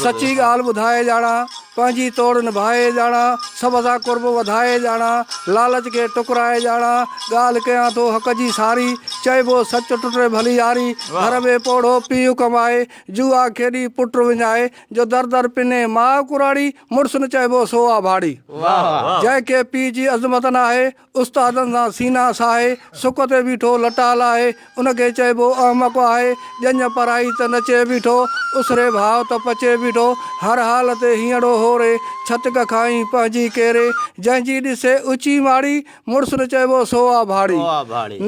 سچي ڳالهه ٻڌائي ڄاڻان. پنهنجي توڙ نڀائي ڄاڻان، سڀ سان قرب وڌائي ڄاڻان، لالچ کي ٽڪرائي ڄاڻان، ڳالهه ڪيان ٿو حق جي ساري، چئبو سچ ٽٽي ڀلي ياري، گهر ۾ پوڙهو پيء ڪمائي، جوا کيڏي پٽ وڃائي، جو در در پني ماء ڪراڙي، مڙس نه چئبو سو آ ڀاڙي. جنهن کي پيء جي عظمت ناهي، استادن سان سينا ساهي، سڪ تي بيٺو لٽا لاهي، ان کي چئبو احمق آهي، ڄڃ پرائي ته نچي بيٺو، اسري ڀاء ته پچي بيٺو، هر حال تي هينئڙو هوري، ڇتڪ کائين پنهنجي ڪيري، جنهن جي ڏسي اچي ماڙي، مڙس نه چئبو سو آ ڀاڙي.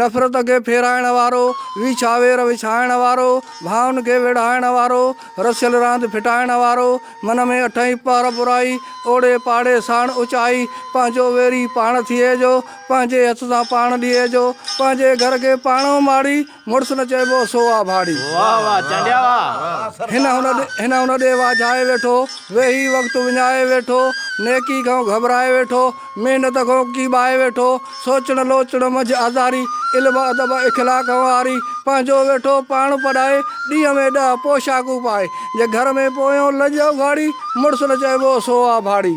نفرت کي ڦيرائڻ وارو، ويڇا وير وڇائڻ وارو، ڀائن کي ويڙهائڻ وارو، رسيل راند ڦٽائڻ وارو، من ۾ اٺئي پهر برائي، اوڙي پاڙي ساڻ اچائي، پنهنجو ويري پاڻ ٿئي جو، پنهنجي هٿ سان پاڻ ڏئي جو، پنهنجي گهر کي پاڻو ماڙي، مڙس نه چئبو سو آ ڀاڙي. هن هن هن ڏي واجهائي ويٺو، ويهي وقت وڃائي ويٺو، نيڪي کان گهٻرائي ويٺو، محنت کان ڪيٻائي ويٺو، سوچڻ لوچڻ منجهه آزاري، علم ادب اخلاق کان عاري، پنهنجو ويٺو پاڻ پڏائي، ڏينهن ۾ ڏهه پوشاڪون پائي، جي گهر ۾ پويون لڄ اگهاڙي، مڙس نه چئبو سو آ ڀاڙي.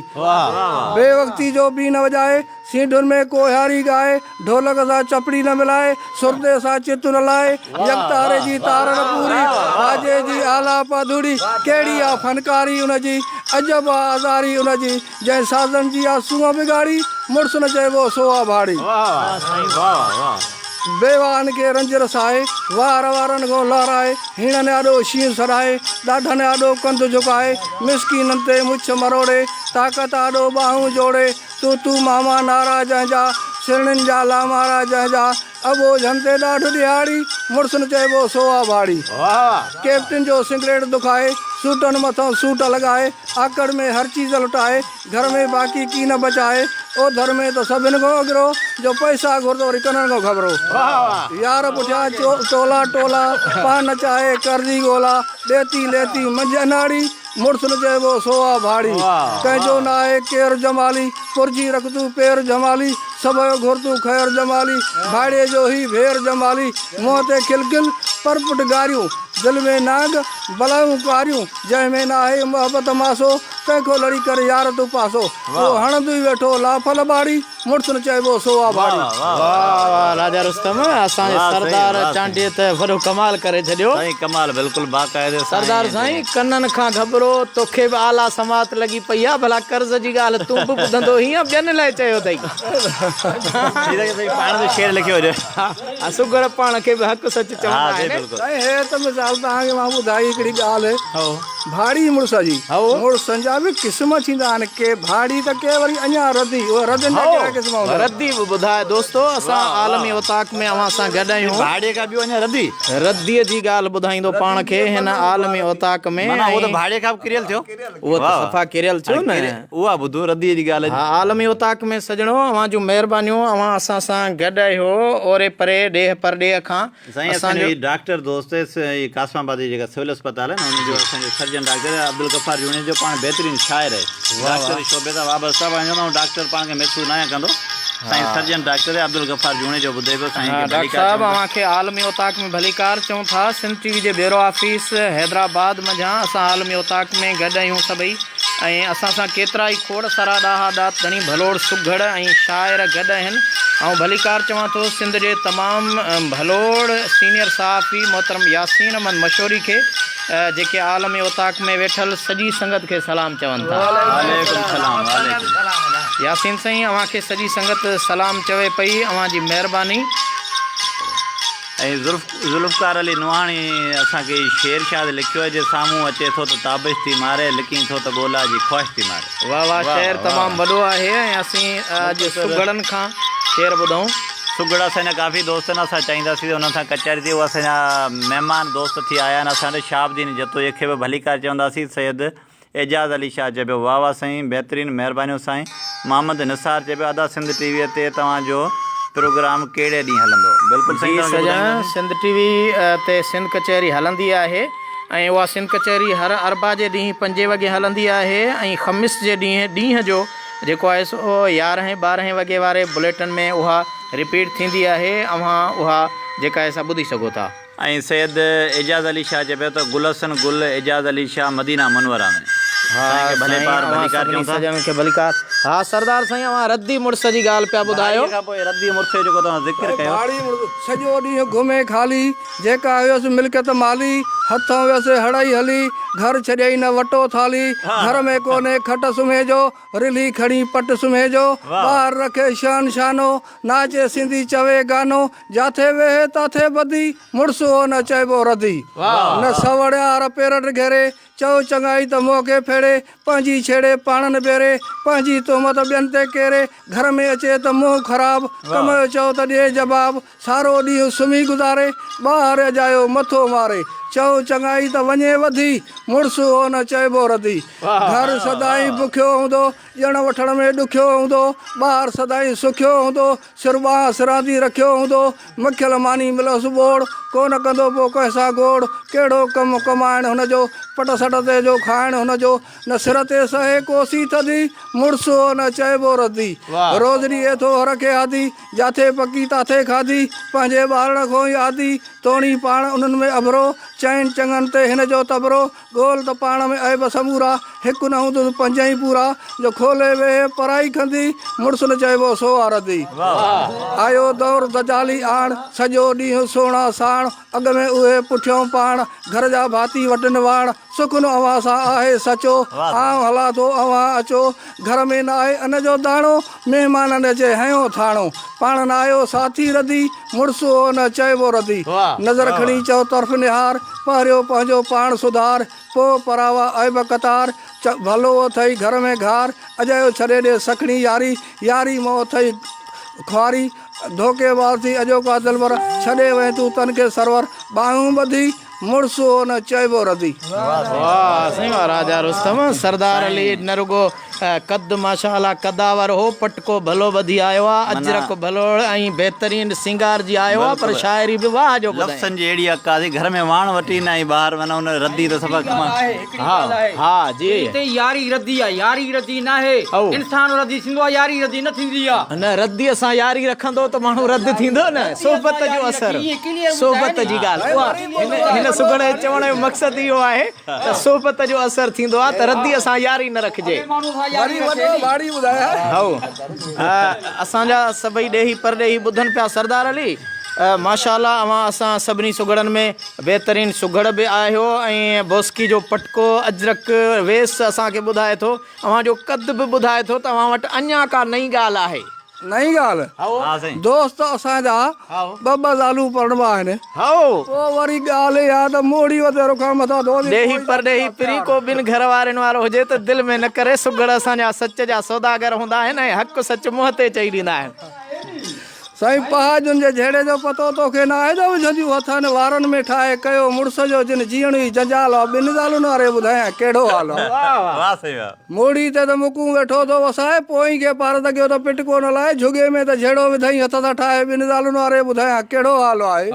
بي وقتي جو بين وڄائي، سينڍن ۾ ڪوهياري ڳائي، ڍولڪ سان چپڙي نه ملائي، سردي سان چت نه لائي، يڪتاري جي تار نه پوري، باجي جي آلاپ اڌوري، ڪهڙي آ فنڪاري ان جي، عجب آ آزاري ان جي، جنهن سازن جي آ سونهن بگاڙي، مڙس نه چئبو سو آ ڀاڙي. بيواهن کي رنج رسائي، وار وارن کان لهرائي، هيڻن آڏو شينهن سڏائي، ڏاڍن آڏو ڪنڌ جهڪائي، مسڪينن تي مڇ مروڙي، طاقت آڏو ٻانهون جوڙي، تون تون ماما نعرا جنهن جا، سرڻين جا لامارا جنهن جا، اٻوجهن تي ڏاڍ ڏهاڙي، مڙس نه چئبو سو آ ڀاڙي. ڪئپٽن جو سنگريٽ دکائي، سوٽن مٿان سوٽ لڳائي، آڪڙ ۾ هر چيز لٽائي، گهر ۾ باقي ڪي نه بچائي، اوڌر ۾ ته سڀن کان اڳرو، جو پئسا گهر ته وري ڪنن کان گهٻرو. يار پٺيان ٽولا ٽولا، پان نچائي قرضي ڳولا، ڏيتي ليتي منجهه اناڙي، مڙس نه چئبو سو آ ڀاڙي. ڪنهن جو ناهي ڪير جمالي، پرجي رک تون پير جمالي، سڀيو گهر تون خير جمالي، ڀاڙي جو هي ڀير جمالي، منهن تي کلکل، پرپٺ گاريون، دل ۾ نانگ، بلائون ڪاريون، جنهن ۾ ناهي محبت ماسو، تنهن کان لڙي ڪر يار تون پاسو، اهو هڻندو ئي ويٺو لاڦ لٻاڙي، مڙس نه چئبو سو آ ڀاڙي. واھ واھ راجا رستم اسان جي سردار چانڊيي ته وڏو ڪمال ڪري ڇڏيو. سائين ڪمال بلڪل باقاعدي سائين. سردار سائين ڪنن کان گهٻرو توکي به اعليٰ سماعت لڳي پئي آ ڀلا قرض جي ڳالهه تون به ٻڌندو هين يا ٻين لاء چيو اٿئي. ٿي سگهي سائين پاڻ به شعر لکيو هجي. ها سگهڙ پاڻ کي به حق سچ چوندا آهن. سائين هي ته مثال توهان کي مان ٻڌائي هڪڙي ڳالهه ڀاڙي مڙس جي مڙسن جا به قسم ٿيندا آهن ڪي ڀاڙي ته ڪي وري اڃا ردي اهي ردين جا ڪهڙا قسم هوندا آهن. ردي به ٻڌاء دوستو اسان عالمي اوطاق ۾ اوهان سان گڏ آهيون. ڀاڙي کان ٻيو اڃا ردي. رديء جي ڳالهه ٻڌائيندو پاڻ کي هن عالمي اوطاق ۾. معنيٰ اهو ته ڀاڙي کان به ڪريل ٿيو. اهو ته صفا ڪريل ٿيو نه. اها ٻڌو رديء جي ڳالهه. ها عالمي اوطاق ۾ سڄڻو اوهان جون مهربانيون اوهان اسان سان گڏ آهيو اوري پري ڏيهه پرڏيهه کان سائين اسان جو هي ڊاڪٽر دوست هي قاسم آباد جي جيڪا سول اسپتال آهي نه ان جو اسان جو سرجن ڊاڪٽر عبدالغفار جوڻيجو پاڻ بهترين شاعر آهي ڊاڪٽر جي شعبي سان وابسته پاڻ چوندو آئون ڊاڪٽر پاڻ کي محسوس ناهيان ڪندو سائين سرجن ڊاڪٽر عبدالغفار جوڻيجو ٻڌي پيو سائين کي ڊاڪٽر صاحب اوهان کي عالمي اوطاق ۾ ڀليڪار چئون ٿا سنڌ ٽي وي جي بيورو آفيس حيدرآباد منجهان اسان عالمي اوطاق ۾ گڏ آهيون سڀئي ۽ اسان سان ڪيترائي کوڙ سارا ڏاها ڏات ڌڻي ڀلوڙ سگهڙ ۽ شاعر گڏ آهن. آئون ڀليڪار چوان ٿو سنڌ جي تمام ڀلوڙ سينيئر صحافي محترم ياسين احمد مشوري کي جيڪي عالمي اوطاق ۾ ويٺل سڄي سنگت کي سلام چون ٿا. وعليڪم سلام وعليڪم. ياسين سائين اوهان کي سڄي سنگت سلام چوي پئي اوهان جي مهرباني. ۽ ذوالفقار علي نوحاڻي اسان کي هي شعر شايد لکيو آهي جي سامهون اچي ٿو ته تابش ٿي ماري لڪين ٿو ته ڳولا جي خواهش ٿي ماري. واه واه شعر تمام وڏو آهي ۽ اسين اڄ سگهڙن کان شعر ٻڌون. سگهڙ اسان جا ڪافي دوست آهن اسان چاهينداسين ته انهن سان ڪچهري ٿئي اهي اسان جا مهمان دوست ٿي آيا آهن اسان وٽ شهاب الدين جتوئي کي به ڀليڪار چونداسين سيد اعجاز علي شاهه چئي پيو واه واه سائين بهترين مهربانيون سائين محمد نثار چئي پيو ادا سنڌ ٽي وي تي توهان جو پروگرام ڪهڙي ڏينهن هلندو بلڪل جي سائين توهان کي سڄڻ ٻڌائينداسين. سنڌ ٽي وي تي سنڌ ڪچهري هلندي آهي ۽ اها سنڌ ڪچهري هر اربع جي ڏينهن پنجين وڳي هلندي آهي ۽ خميس جي ڏينهن ڏينهن جو جيڪو آهي سو يارهين ٻارهين وڳي واري بليٽن ۾ اها رپيٽ ٿيندي آهي اوهان اها جيڪا آهي سا ٻڌي سگهو ٿا. ۽ سيد اعجاز علي شاهه چئي پيو ته گل حسن گل اعجاز علي شاهه مدينه منوره ۾. سائين کي ڀلي پار ڀليڪار چئون ٿا. سڄڻن کي ڀليڪار. ها سردار سائين اوهان ردي مڙس جي ڳالهه پيا ٻڌايو. ڀاڙي کان پوء ردي مڙس جو جيڪو توهان ذڪر ڪيو. ڀاڙي مڙس سڄو ڏينهن گهمي خالي، جيڪا هيس ملڪيت مالي، هٿئون ويس هڙئي هلي، گهر ڇڏيئي نه وٽو ٿالهي، گهر ۾ ڪونهي کٽ سمهي جو، رلهي کڻي پٽ سمهي جو، ٻاهر رکي شان شانو، ناچي سنڌي چوي گانو، جاٿي ويهي تاٿي ٻڌي، مڙس هو نه چئبو ردي، نه سوڙ آر پير ڊگهيري، چئو چڱائي ته منهن کي ڦيڙي، پنهنجي ڇيڙي پاڻ نبيري، پنهنجي تهمت ٻين تي ڪيري، گهر ۾ اچي ته منهن خراب، ڪم جو چئو ته ڏئي جواب، سارو ڏينهن سمهي گذاري، ٻاهر اجايو مٿو ماري، چئو چڱائي ته وڃي وڌي، مڙس هو نه چئبو ردي. گهر سدائين بکيو هوندو، ڏيڻ وٺڻ ۾ ڏکيو هوندو، ٻاهر سدائين سکيو هوندو، سر ٻانهن سراندي رکيو هوندو، مکيل ماني ملس ٻوڙ، ڪو نه ڪندو پوء ڪنهن سان گوڙ، ڪهڙو ڪم ڪمائڻ هن جو، پٽ سٽ تي جو کائڻ هن جو، نه سر تي سهي ڪوسي ٿڌي، مڙس هو نه چئبو ردي، روز ڏئي ٿو هر کي آڌي، جاٿي پڪي تاٿي کاڌي، پنهنجي ٻارڙ کون ئي عادي، توڻي پاڻ انهن ۾ اڀرو، چئن چڱن تي هن جو تبرو، ڳول ته پاڻ ۾ عيب سمورا، هڪ نه هوندس پنجئي پورا، جو کولي ويهي پرائي کنڌي، مڙس نه چئبو سو آ ردي. آيو دور دجالي آڻ، سڄو ڏينهن سهڻا ساڻ، اڳ ۾ اهي پٺيون پاڻ، گهر جا ڀاتي وٽن واڻ، سخن اوهان سان آهي سچو، آئون هلان ٿو اوهان اچو، گهر ۾ ناهي ان جو داڻو، مهمانن اچي هنيو ٿاڻو، پاڻ نه آيو ساٿي ردي، مڙس اهو نه چئبو ردي. نظر کڻي چئو طرف نهار، پهريو پنهنجو پاڻ سڌار، پوء پراوا عيب قطار، چئو ڀلو اٿئي گهر ۾ گهار، اجايو ڇڏي ڏي سکڻي ياري، ياري مئو اٿئي خواري، ڌوڪي باز ٿي اڄوڪا دلبر، ڇڏي وئين تون تن کي سرور، ٻانهون ٻڌي، مڙس اهو نه چئبو ردي. واھ سائين واھ راجا رستم سردار علي نه رڳو قد ماشاء الله قداور هو پٽڪو ڀلو ٻڌي آيو آ اجرڪ ڀلوڙ ۽ بهترين سينگار جي آيو آ پر شاعري به واھ جو ٻڌائين. لفظن جي اهڙي عڪاسي گهر ۾ واڻ وٽي نه ۽ ٻاهر معنيٰ ان ردي ته صفا ڪم ها ها جي. هتي ياري ردي آ ياري ردي ناهي انسان ردي ٿيندو آ ياري ردي نه ٿيندي آ. نه ردي سان ياري رکندو ته ماڻهو رد ٿيندو نه صحبت جو اثر صحبت جي ڳالهه اها هن هن سگهڙ جي چوڻ جو مقصد اهو آهي ته صحبت جو اثر ٿيندو آهي ته ردي سان ياري نه رکجي. هائو اسان جا سڀئي ڏيهي پرڏيهي ٻڌن پيا سردار علي ماشاء الله اوهان اسان سڀني سگهڙن ۾ بهترين سگهڙ به آهيو ۽ بوسڪي جو پٽڪو اجرڪ ويس اسان کي ٻڌائي ٿو اوهان جو قد به ٻڌائي ٿو ته اوهان وٽ اڃا ڪا نئين ڳالهه آهي. نئين ڳالهه؟ دوست اسان جا ٻه ٻه زالون پرڻبا آهن. پوء وري ڳالهه اها ته موڙي وتي رکڻ مٿان ڌو ٿي ڏيهي پرڏيهي پرين ڪو ٻن گهر وارين وارو هجي ته دل ۾ نه ڪري. سگهڙ اسان جا سچ جا سوداگر هوندا آهن ۽ حق سچ منهن تي چئي ڏيندا آهن. سائين پهاڄن جي جهيڙي جو پتو توکي ناهي جو وجهنديون هٿن وارن ۾ ٺاهي ڪيو مڙس جو جن جيئڻ ئي جنجال آ ٻن زالن واري ٻڌايان ڪهڙو حال آ. واھ سائين واھ. موڙي تي ته مڪون ويٺو ٿو وسائي پوئين کي پارت ڪيو ته پٽڪو نه لاهي جهڳي ۾ ته جهيڙو وڌئين هٿ سان ٺاهي ٻن زالن واري ٻڌايان ڪهڙو حال آهي.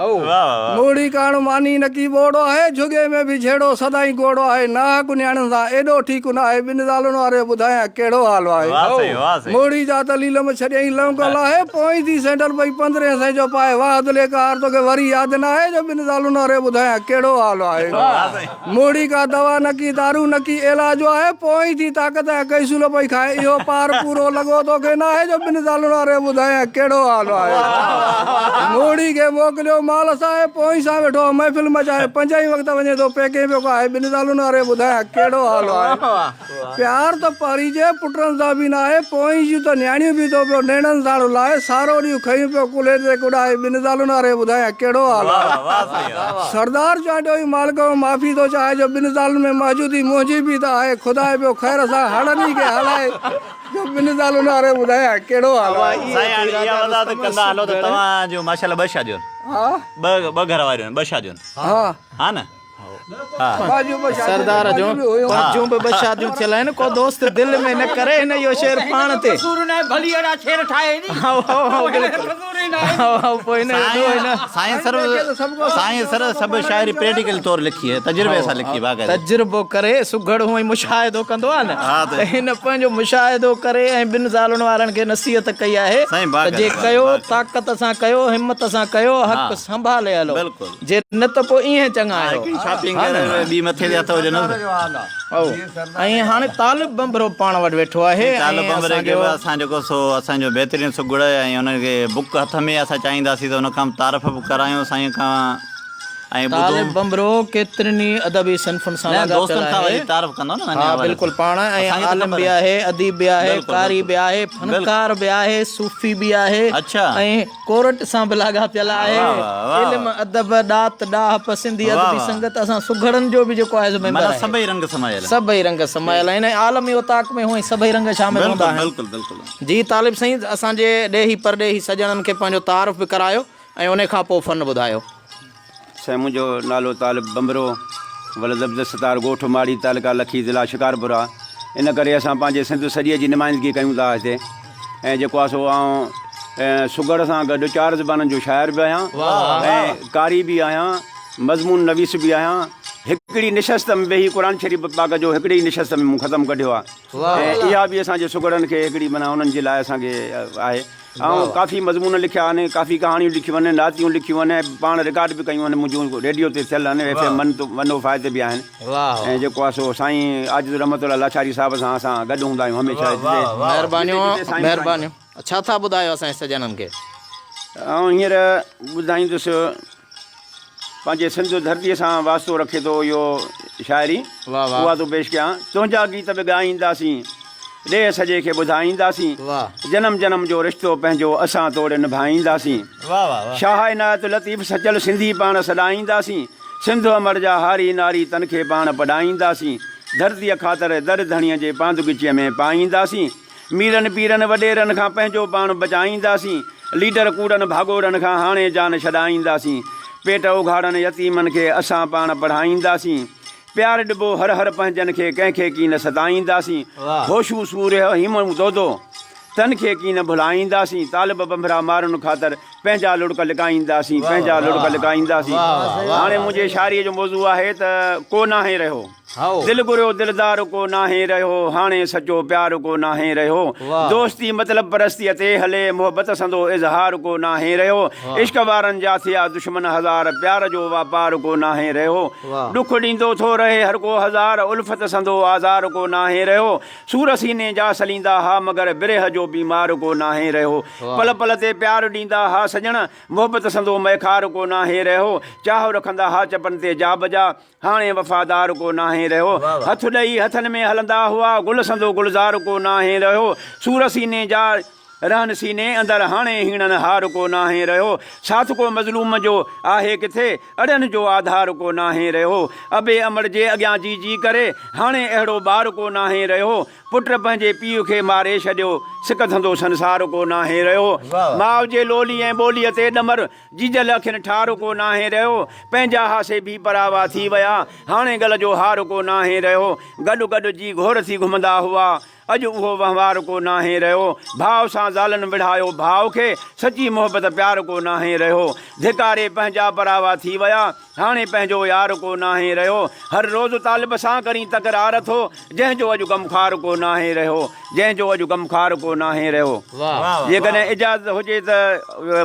موڙي ڪاڻ ماني نڪي ٻوڙ آهي جهڳي ۾ به جهيڙو سدائين گوڙ آهي ناحق نياڻين سان ايڏو ٺيڪ ناهي ٻن زالن واري ٻڌايان ڪهڙو حال آهي. موڙي جا ته ليلم ڇڏيائين لونگ لاهي، پوئين ٿي سينڊل پئي پندرهين سئين جو پائي، واهه دليڪار توکي وري ياد ناهي جو ٻن زالن واري ٻڌايان ڪهڙو حال آهي. موڙي ڪا دوا نڪي دارو نڪي علاج آهي، پوئين ٿي طاقت ۽ ڪئسول پئي کائي، اهو پار پورو لڳو توکي ناهي جو ٻن زالن واري ٻڌايان ڪهڙو حال آهي. موڙي کي موڪليو مال ساهي، پوئين سان ويٺو آهي محفل مچائي، پنجئي وقت وڃي ٿو پيڪين پيو ڪاهي، ٻن زالن واري ٻڌايان ڪهڙو حال آهي. پيار ته پاري جي پٽن سان به ناهي، پوئين جون ته نياڻيون به ٿو پيو نيڻن ساڻ لاهي، سارو ڏينهن کنيون پيو ڪلهي تي ڪڏائي، ٻن زالن واري ٻڌايان ڪهڙو حال آهي. سردار چانڊيو ئي مالڪ کان معافي ٿو چاهي جو ٻن زالن ۾ موجودي منهنجي به ته آهي، خدا پيو خير سان هڙني کي هلائي جو ٻن زالن واري ٻڌايان ڪهڙو حال آهي. سائين هاڻي اها وضاحت ڪندا هلو ته توهان جون ماشاءالله ٻه شاديون آهن، ٻه گهر واريون آهن، ٻه شاديون آهن ها نه؟ سردار جون پنهنجون به ٻه شاديون ٿيل آهن ڪو دوست دل ۾ نه ڪري هن اهو شعر پاڻ تي سائين سر سائين سر سڀ شاعري پريڪٽيڪل طور لکي آهي تجربي سان لکي باقاعده تجربو ڪري سگهڙ هونئن مشاهدو ڪندو آهي نه ته هن پنهنجو مشاهدو ڪري ۽ ٻن زالن وارن کي نصيحت ڪئي آهي ته جي ڪيو طاقت سان ڪيو همت سان ڪيو حق سنڀالي هلو جي نه ته پوء ايئن چڱا آهيو. شاپنگ ڪري ٻي مٿي تي هٿ هجنس. ۽ هاڻي طالب ڀنڀرو پاڻ وٽ ويٺو آهي ۽ طالب ڀنڀري اسان کي جو به اسان جيڪو سو اسان جو بهترين سگهڙ ۽ ان کي بڪ هٿ ۾ اسان چاهينداسين ته ان کان به تعارف به ڪرايون سائين کان ۽ ٻڌون. طالب ڀنڀرو ڪيترين ئي ادبي صنفن سان نه لاڳاپيل دوستن کان آهي. وري تعارف ڪندو نه ها بلڪل پاڻ ۽ اسان کي ته عالم خبر به آهي اديب به آهي بلڪل قاري بلڪل به آهي بلڪل فنڪار به آهي صوفي به آهي اڇا ۽ ڪورٽ سان به لاڳاپيل آهي. واھ واھ واھ علم، ادب، ڏات، ڏاهپ، سنڌي واھ ادبي واھ سنگت اسان سگهڙن جو به جيڪو آهي سو ميمبر معنيٰ آهي. سڀئي رنگ سمايل. سڀئي رنگ سمايل آهن ۽ عالمي اوطاق ۾ هونئن سڀئي رنگ شامل هوندا بلڪل آهن. بلڪل بلڪل. جي طالب سائين اسان جي ڏيهي پرڏيهي سڄڻن کي پنهنجو تعارف به ڪرايو ۽ انهي کان پوء فن ٻڌايو. سائين منهنجو نالو طالب ڀنڀرو ولد عبدالستار ڳوٺ ماڙي تعلقه لکي ضلع شڪارپور آ ان ڪري اسان پنهنجي سنڌ سڄي جي نمائندگي ڪيون ٿا هتي ۽ جيڪو آ سو آئون سگهڙ سان گڏ چار زبانن جو شاعر به آهيان ۽ قاري به آهيان مضمون نويس به آهيان هڪڙي نشست ۾ ويهي قرآن شريف پاڪ جو هڪڙي ئي نشست ۾ مون ختم ڪڍيو آ ۽ اها به اسان جي سگهڙن کي هڪڙي معنيٰ انهن جي لاء اسان کي آهي آئون ڪافي مضمون لکيا آهن، ڪافي ڪهاڻيون لکيون آهن، نعتيون لکيون آهن ۽ پاڻ رڪارڊ به ڪيون آهن، منهنجون ريڊيو تي ٿيل آهن، ايف ايم ون او فائيو تي به آهن ۽ جيڪو آهي سو سائين عاجز رحمت الله لاشاري صاحب سان اسان گڏ هوندا آهيون هميشه جتي مهربانيون جتي سائين مهربانيون ڇا ٿا ٻڌايو اسان جي سڄڻن کي. آئون هينئر ٻڌائيندس. پنهنجي سنڌ ڌرتيء سان واسطو رکي ٿو اهو شاعري اها ٿو پيش ڪيان. تنهنجا گيت به ڳائينداسين، ڏيهه سڄي کي ٻڌائينداسين، جنم جنم جو رشتو پنهنجو اسان توڙ نڀائينداسين. شاهه عنايت لطيف سچل سنڌي پاڻ سڏائينداسين، سنڌ امڙ جا هاري ناري تن کي پاڻ پڏائينداسين، ڌرتيء خاطر در ڌڻيء جي پاند ڳچيء ۾ پائينداسين. ميرن پيرن وڏيرن کان پنهنجو پاڻ بچائينداسين، ليڊر ڪوڙن ڀاڳوڙن کان هاڻي جان ڇڏائينداسين، پيٽ اگهاڙن يتيمن کي اسان پاڻ پڙهائينداسين، پيار ڏبو هر هر پنهنجن کي ڪنهن کي ڪين ستائينداسين، هوشو سورهيه هيمون دودو تن کي ڪين ڀلائينداسين، طالب ڀنڀرا مارن خاطر پنهنجا لڙڪ لڪائينداسين، پنهنجا لڙڪ لڪائينداسين. هاڻي منهنجي شاعريء جو موضوع آهي ته ڪو ناهي رهيو. دل گهريو دلدار ڪو ناهي رهيو، هاڻي سچو پيار ڪو ناهي رهيو. دوستي مطلب پرستيء تي هلي، محبت سندو اظهار ڪو ناهي رهيو. عشق وارن جا ٿيا دشمن هزار، پيار جو واپار ڪو ناهي رهيو. ڏک ڏيندو ٿو رهي هر ڪو هزار، الفت سندو آزار ڪو ناهي رهيو. سور سيني جا سليندا ها مگر، برهه جو بيمار ڪو ناهي رهيو. پل پل تي پيار ڏيندا ها سڄڻ، محبت سندو مئخار ڪو ناهي رهيو. چاهه رکندا ها چپن تي جابجا، هاڻي وفادار ڪو ناهي رهيو. هٿ ڏئي هٿن ۾ هلندا هئا، گل سندو گلزار ڪو ناهي رهيو. سور سيني جا رهن سيني اندر، هاڻي هيڻن هار ڪو ناهي رهيو. ساٿ ڪو مظلوم جو آهي ڪٿي، اڙين جو آڌار ڪو ناهي رهيو. ابي امڙ جي اڳيان جي جي ڪري، هاڻي اهڙو ٻار ڪو ناهي رهيو. پٽ پنهنجي پيء کي ماري ڇڏيو، سڪ ڌنڌو سنسار ڪو ناهي رهيو. ماء جي لولي ۽ ٻوليء تي ڏمر، جيجل اکين ٺار ڪو ناهي رهيو، پنهنجا ها سي ڀي پراوا ٿي ويا، هاڻي گل جو هار ڪو ناهي رهيو، گڏ گڏ جي گهور ٿي گهمندا هئا، اڄ اهو وهنوار ڪو ناهي رهيو، ڀاء سان زالن وڙهايو ڀاء کي، سچي محبت پيار ڪو ناهي رهيو، ڌڪاري پنهنجا پراوا ٿي ويا، هاڻي پنهنجو يار ڪو ناهي رهيو، هر روز طالب سان ڪرين تڪرار ٿو، جنهن جو اڄ غمخوار ڪو ناهي رهيو، جنهن جو اڄ غمخوار ڪو ناهي رهيو. جيڪڏهن اجازت هجي ته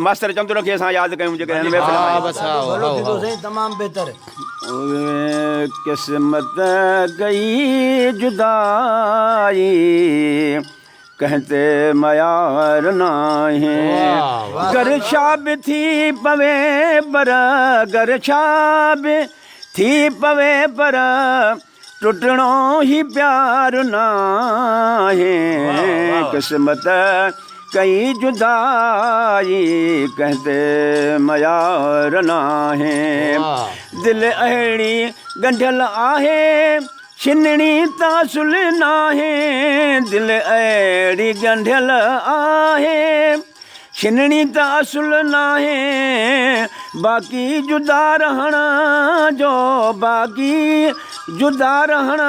ماستر چندر کي اسان ياد ڪيون جيڪڏهن هن محفل ۾ ڀلو ٿيندو سائين تمام بهتر. قسمت ڪئي جدائي. ڪنهن تي ميار ناهي. گر ڇا به ٿي پوي پر گر ڇا به ٿي پوي پر ٽٽڻو هي پيار ناهي. قسمت ڪئي جدائي ڪنهن تي ميار ناهي. دل اهڙي ڳنڍيل آهي. ڇنڻي ته اصل ناهي، دل اهڙي ڳنڍيل آهي. ڇنڻي ته اصل ناهي، باقي جدا رهڻ جو، باقي جدا رهڻ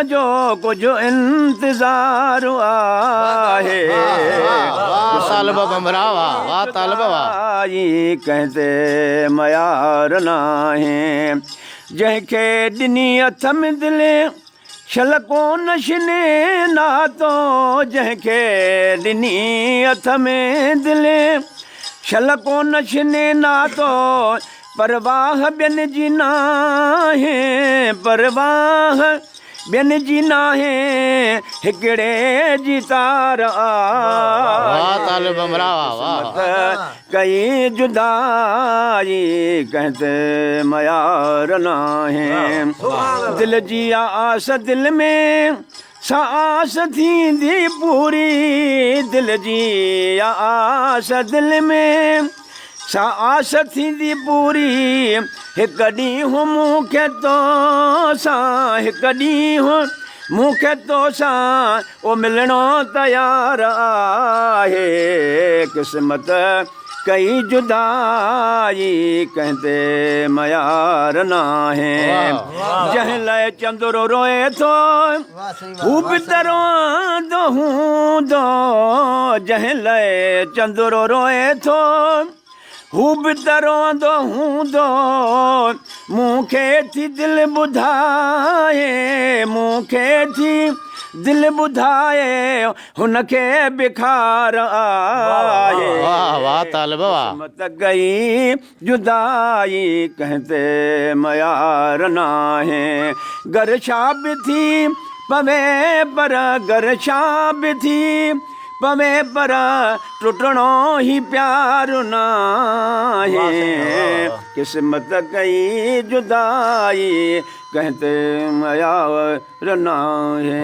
جو ڪجهه انتظار آهي. واه طالب ڀنڀرا واه واه طالب واه. ڪنهن تي ميار ناهي. جنهن کي ڏني اٿم دل، شل ڪونه شني ناتو جنهن کي ڏني اٿم دل، شل ڪونه شني ناتو. پرواهه ٻين جي ناهي، پرواهه ٻين جي ناهي، هڪڙي جي تار واهه طالب امراء واهه واهه. قسمت ڪئي جدائي ڪنهن تي ميار ناهي، دل جي آس دل ۾ سا آس ٿيندي پوري، دل جي آس دل ۾ سا آس ٿيندي پوري، هڪ ڏينهن مون کي توسان، هڪ ڏينهن مون کي توسان او ملڻو تيار آهي، قسمت ڪئي جدائي ڪنهن تي ميار ناهي، جنهن لئه چندر روئي ٿو هو به ته روئندو هوندو، جنهن لئه چندر روئي ٿو هو به ته روئندو هوندو، مون کي ٿي دل ٻڌائي، مون کي ٿي دل ٻڌائي، هن کي به خار آهي. واھ واھ طالب واھ. قسمت ڪئي جدائي ڪنهن تي ميار ناهي. گر ڇا به ٿي پوي پر گر ڇا به ٿي پوي پر ٽٽڻو هي پيار ناهي. قسمت ڪئي جدائي ڪنهن تي ميار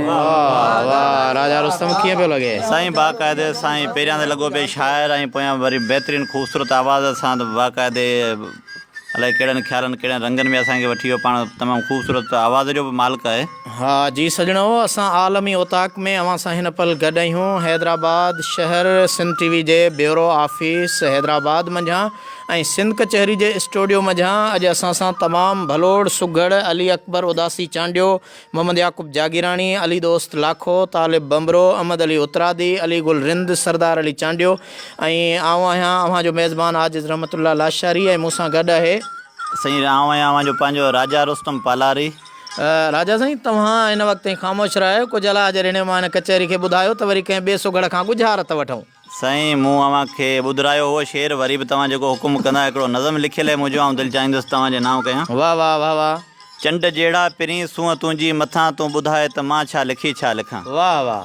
واھ واھ راجا رستم ڪيئن پيو لڳي. سائين باقاعدي سائين پهريان ته لڳو پئي شاعر ۽ پويان وري بهترين خوبصورت آواز سان ته باقاعدي الائي ڪهڙن خيالن ڪهڙن رنگن ۾ اسان کي وٺي ويو پاڻ تمام خوبصورت آواز جو به مالڪ آهي. ها جي سڄڻو اسان عالمي اوطاق ۾ اوهان سان هن پل گڏ آهيون حيدرآباد شهر سنڌ ٽي وي جي بيورو آفيس حيدرآباد منجهان ۽ سنڌ ڪچهري جي اسٽوڊيو منجهان اڄ اسان سان تمام ڀلوڙ سگهڙ علي اڪبر اداسي چانڊيو، محمد يعقوب جاگيراڻي، علي دوست لاکو، طالب ڀنڀرو، احمد علي اترادي، علي گل رند، سردار علي چانڊيو ۽ آئون آهيان اوهان جو ميزبان عاجز رحمت الله لاشاري ۽ مون سان گڏ آهي. سائين آئون آهيان اوهان جو پنهنجو راجا رستم پالاري. راجا سائين توهان هن وقت تائين خاموش رهيا آهيو ڪجهه الاء جڏهن مان هن ڪچهري کي ٻڌايو ته وري ڪنهن ٻئي سگهڙ کان ڳجهارت وٺون. سائين مون اوهان کي ٻڌرايو هو شعر وري به توهان جيڪو حڪم ڪندا هڪڙو نظم لکيل اهي منهنجو آئون دل چاهيندس توهان جي نانء ڪيان. واه واه واه واه. چنڊ جهڙا پرين سونهن تنهنجي مٿان تون ٻڌاء ته مان ڇا لکي ڇا لکان. واه واه.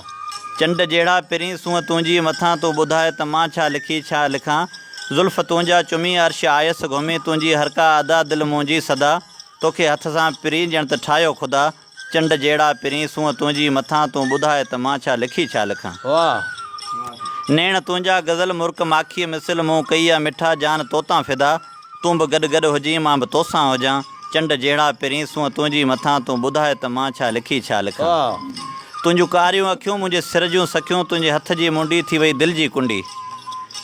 چنڊ جهڙا پرين سونهن تنهنجي مٿان تون ٻڌاء ته مان ڇا لکي ڇا لکان زلف تنهنجا چمي عرش آيس گهمي تنهنجي هرڪا ادا دل منهنجي صدا توکي هٿ سان پرين ڄڻ ته ٺاهيو خدا چنڊ جهڙا پرين سونهن تنهنجي مٿان تون ٻڌاء ته مان ڇا لکي ڇا لکان. نيڻ تنهنجا غزل مرڪ ماکيء مثل مون ڪئي آ مٺا جان توتان فدا تون به گڏ گڏ هجين مان به توسان هجان چنڊ جهڙا پرين سونهن تنهنجي مٿان تون ٻڌاء ته مان ڇا لکي ڇا لکان. تنهنجون ڪاريون اکيون منهنجي سر جون سکيون تنهنجي هٿ جي منڊي ٿي وئي دل جي ڪنڊي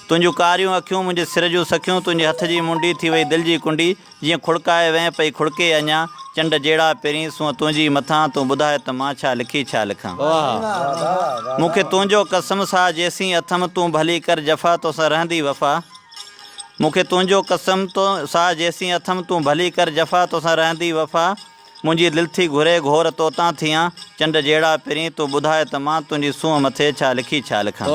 تنهنجون ڪاريون اکيون منهنجي سر جون سکيون تنهنجي هٿ جي منڊي ٿي وئي دل جي ڪنڊي جيئن کڙڪائي وئين پئي کڙڪي اڃا، چنڊ جهڙا پرين سونهن تنهنجي مٿان، تون ٻڌاء ته مان ڇا لکي ڇا لکان. مون کي تنهنجو قسم ساهه جيسين اٿم، تون ڀلي ڪر جفا توسان رهندي وفا. مون کي تنهنجو قسم ساهه جيسين اٿم، تون ڀلي ڪر جفا توسان رهندي وفا. منهنجي دل ٿي گهري گهور توتان ٿيان، چنڊ جهڙا پرين، تون ٻڌاء ته مان تنهنجي سونهن مٿي ڇا لکي ڇا لکان.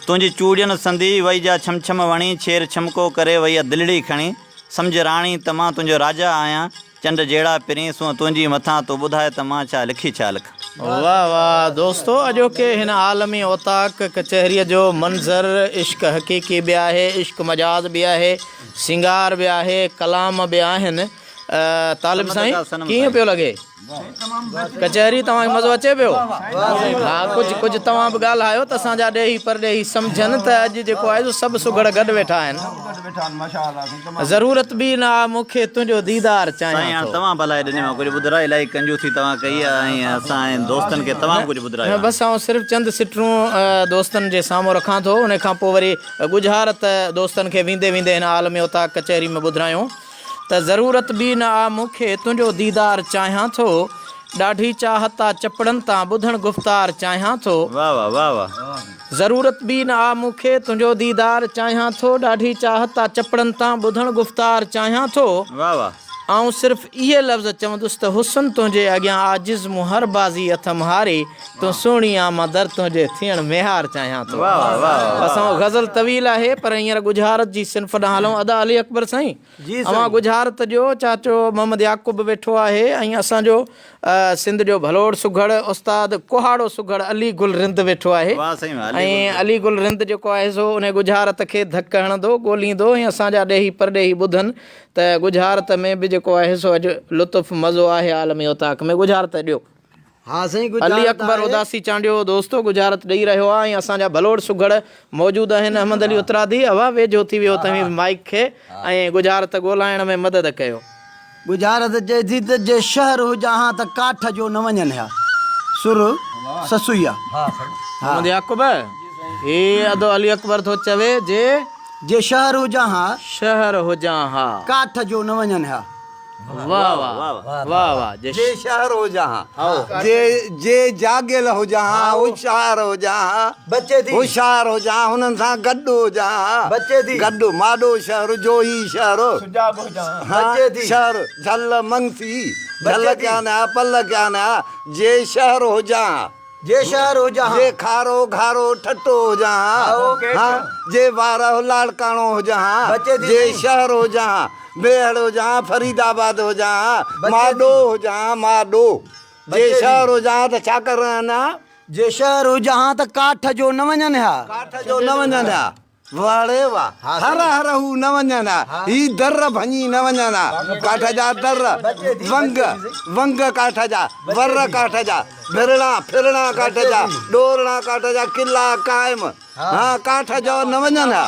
تنهنجي چوڙين سندي وئي جا ڇم ڇم وڻي، ڇير ڇمڪو ڪري وئي آ دلڙي کڻي، سمجهه راڻي ته مان تنهنجو راجا آهيان، چنڊ جهڙا پرين، سونهن تنهنجي مٿان، تون ٻڌاء ته مان ڇا لکي ڇا لکان. واه واه دوستو اڄوڪي هن عالمي اوطاق ڪچهريء جو منظر عشق حقيقي به آهي، عشق مجاز به آهي، سينگار به آهي، ڪلام به آهن. طالب سائين ڪيئن پيو لڳي ڪچهري توهان کي مزو اچي پيو ها ڪجهه ڪجهه توهان به ڳالهايو ته اسان جا ڏيهي پرڏيهي سمجهن ته اڄ جيڪو آهي سو سڀ سگهڙ گڏ ويٺا آهن ضرورت به نه آ مون کي تنهنجو ديدار چاهيان سائين هاڻ ٿو. توهان ڀلائي ڏني مان ڪجهه ٻڌرايو الائي ڪنجوسي توهان ڪئي آ ۽ اسان ۽ دوستن کي توهان به ڪجهه ٻڌرايو بس آئون صرف چند سٽرون دوستن جي سامهون رکان ٿو ان کان پوء وري ڳجهارت دوستن کي ويندي ويندي هن عالمي اوطاق ڪچهري ۾ ٻڌرايون. ته ضرورت ٻي نه آ مون کي تنهنجو ديدار چاهيان ٿو ڏاڍي چاهت آ چپڙن تان ٻڌڻ گفتار چاهيان ٿو. واه واه واه واه. ضرورت ٻي نه آ مون کي تنهنجو ديدار چاهيان ٿو ڏاڍي چاهت آ چپڙن تان ٻڌڻ گفتار چاهيان ٿو. واه واه. آئون صرف اهي لفظ چوندس ته حسن تنهنجي اڳيان عاجز مون هر بازي اٿم هاري تون سهڻي آن مان در تنهنجي ٿيڻ ميهار چاهيان ٿو. اسان جو غزل طويل آهي پر هينئر ڳجهارت جي صنف ڏانهن هلون ادا علي اڪبر سائين اوهان ڳجهارت ڏيو چاچو محمد يعقوب به ويٺو آهي ۽ اسان جو سنڌ جو ڀلوڙ سگهڙ استاد ڪهاڙو سگهڙ علي گل رند ويٺو آهي ۽ علي گل رند جيڪو آهي سو انهي ڳجهارت کي ڌڪ هڻندو ڳوليندو ۽ اسان جا ڏيهي پرڏيهي ٻڌن ته ڳجهارت ۾ به جيڪو آهي سو اڄ لطف مزو آهي عالمي اوطاق ۾ ڳجهارت ڏيو. ها سائين علي ڳجهارت اڪبر آهي. اداسي چانڊيو دوستو ڳجهارت ڏئي رهيو آهي ۽ اسان جا ڀلوڙ سگهڙ موجود آهن احمد علي اترادي اها ويجهو ٿي ويو توهين به مائيڪ کي ۽ ڳجهارت ڳولائڻ ۾ مدد ڪيو. ڳجهارت چئي ٿي ته جي شهر هجان ها ته ڪاٺ جو نه وڃن ها. سر سسئي آ. محمد يعقوب هي ادو علي اڪبر ٿو چوي جي. جي شهر هجان ها. شهر هجان ها. ڪاٺ جو نه وڃن ها. واه واه واه واه جي شهر هجان ها جي جي جاڳيل هجان ها هوشيار هجان ها هوشيار هجان ها هنن سان گڏ هجان ها گڏ ماڏو شهر جوهي شهر ها شهر جهل منگسي جهل ڪيان ها پل ڪيان ها جي شهر هجان ها. جي شهر هجان ها. جي کارو گهارو ٺٽو هجان ها. ها جي وارهه لاڙڪاڻو هجان ها. جي شهر هجان ها. ميهڙ هجان ها فريد آباد هجان ها. ماڏو هجان ها ماڏو. جي شهر هجان ها ته ڇا ڪرن ها. جي شهر هجان ها ته ڪاٺ جو نه وڃن ها. ڪاٺ جو نه وڃن ها. واھ ڙي واھ، هر هر هو نه وڃن ها، هي در ڀڃي نه وڃن ها، ڪاٺ جا در، ونگ، ونگ ڪاٺ جا، ور ڪاٺ جا، ڀرڻا، ڦرڻا ڪاٺ جا، ڏورڻا ڪاٺ جا، قلعا قائم، ها ڪاٺ جو نه وڃن ها.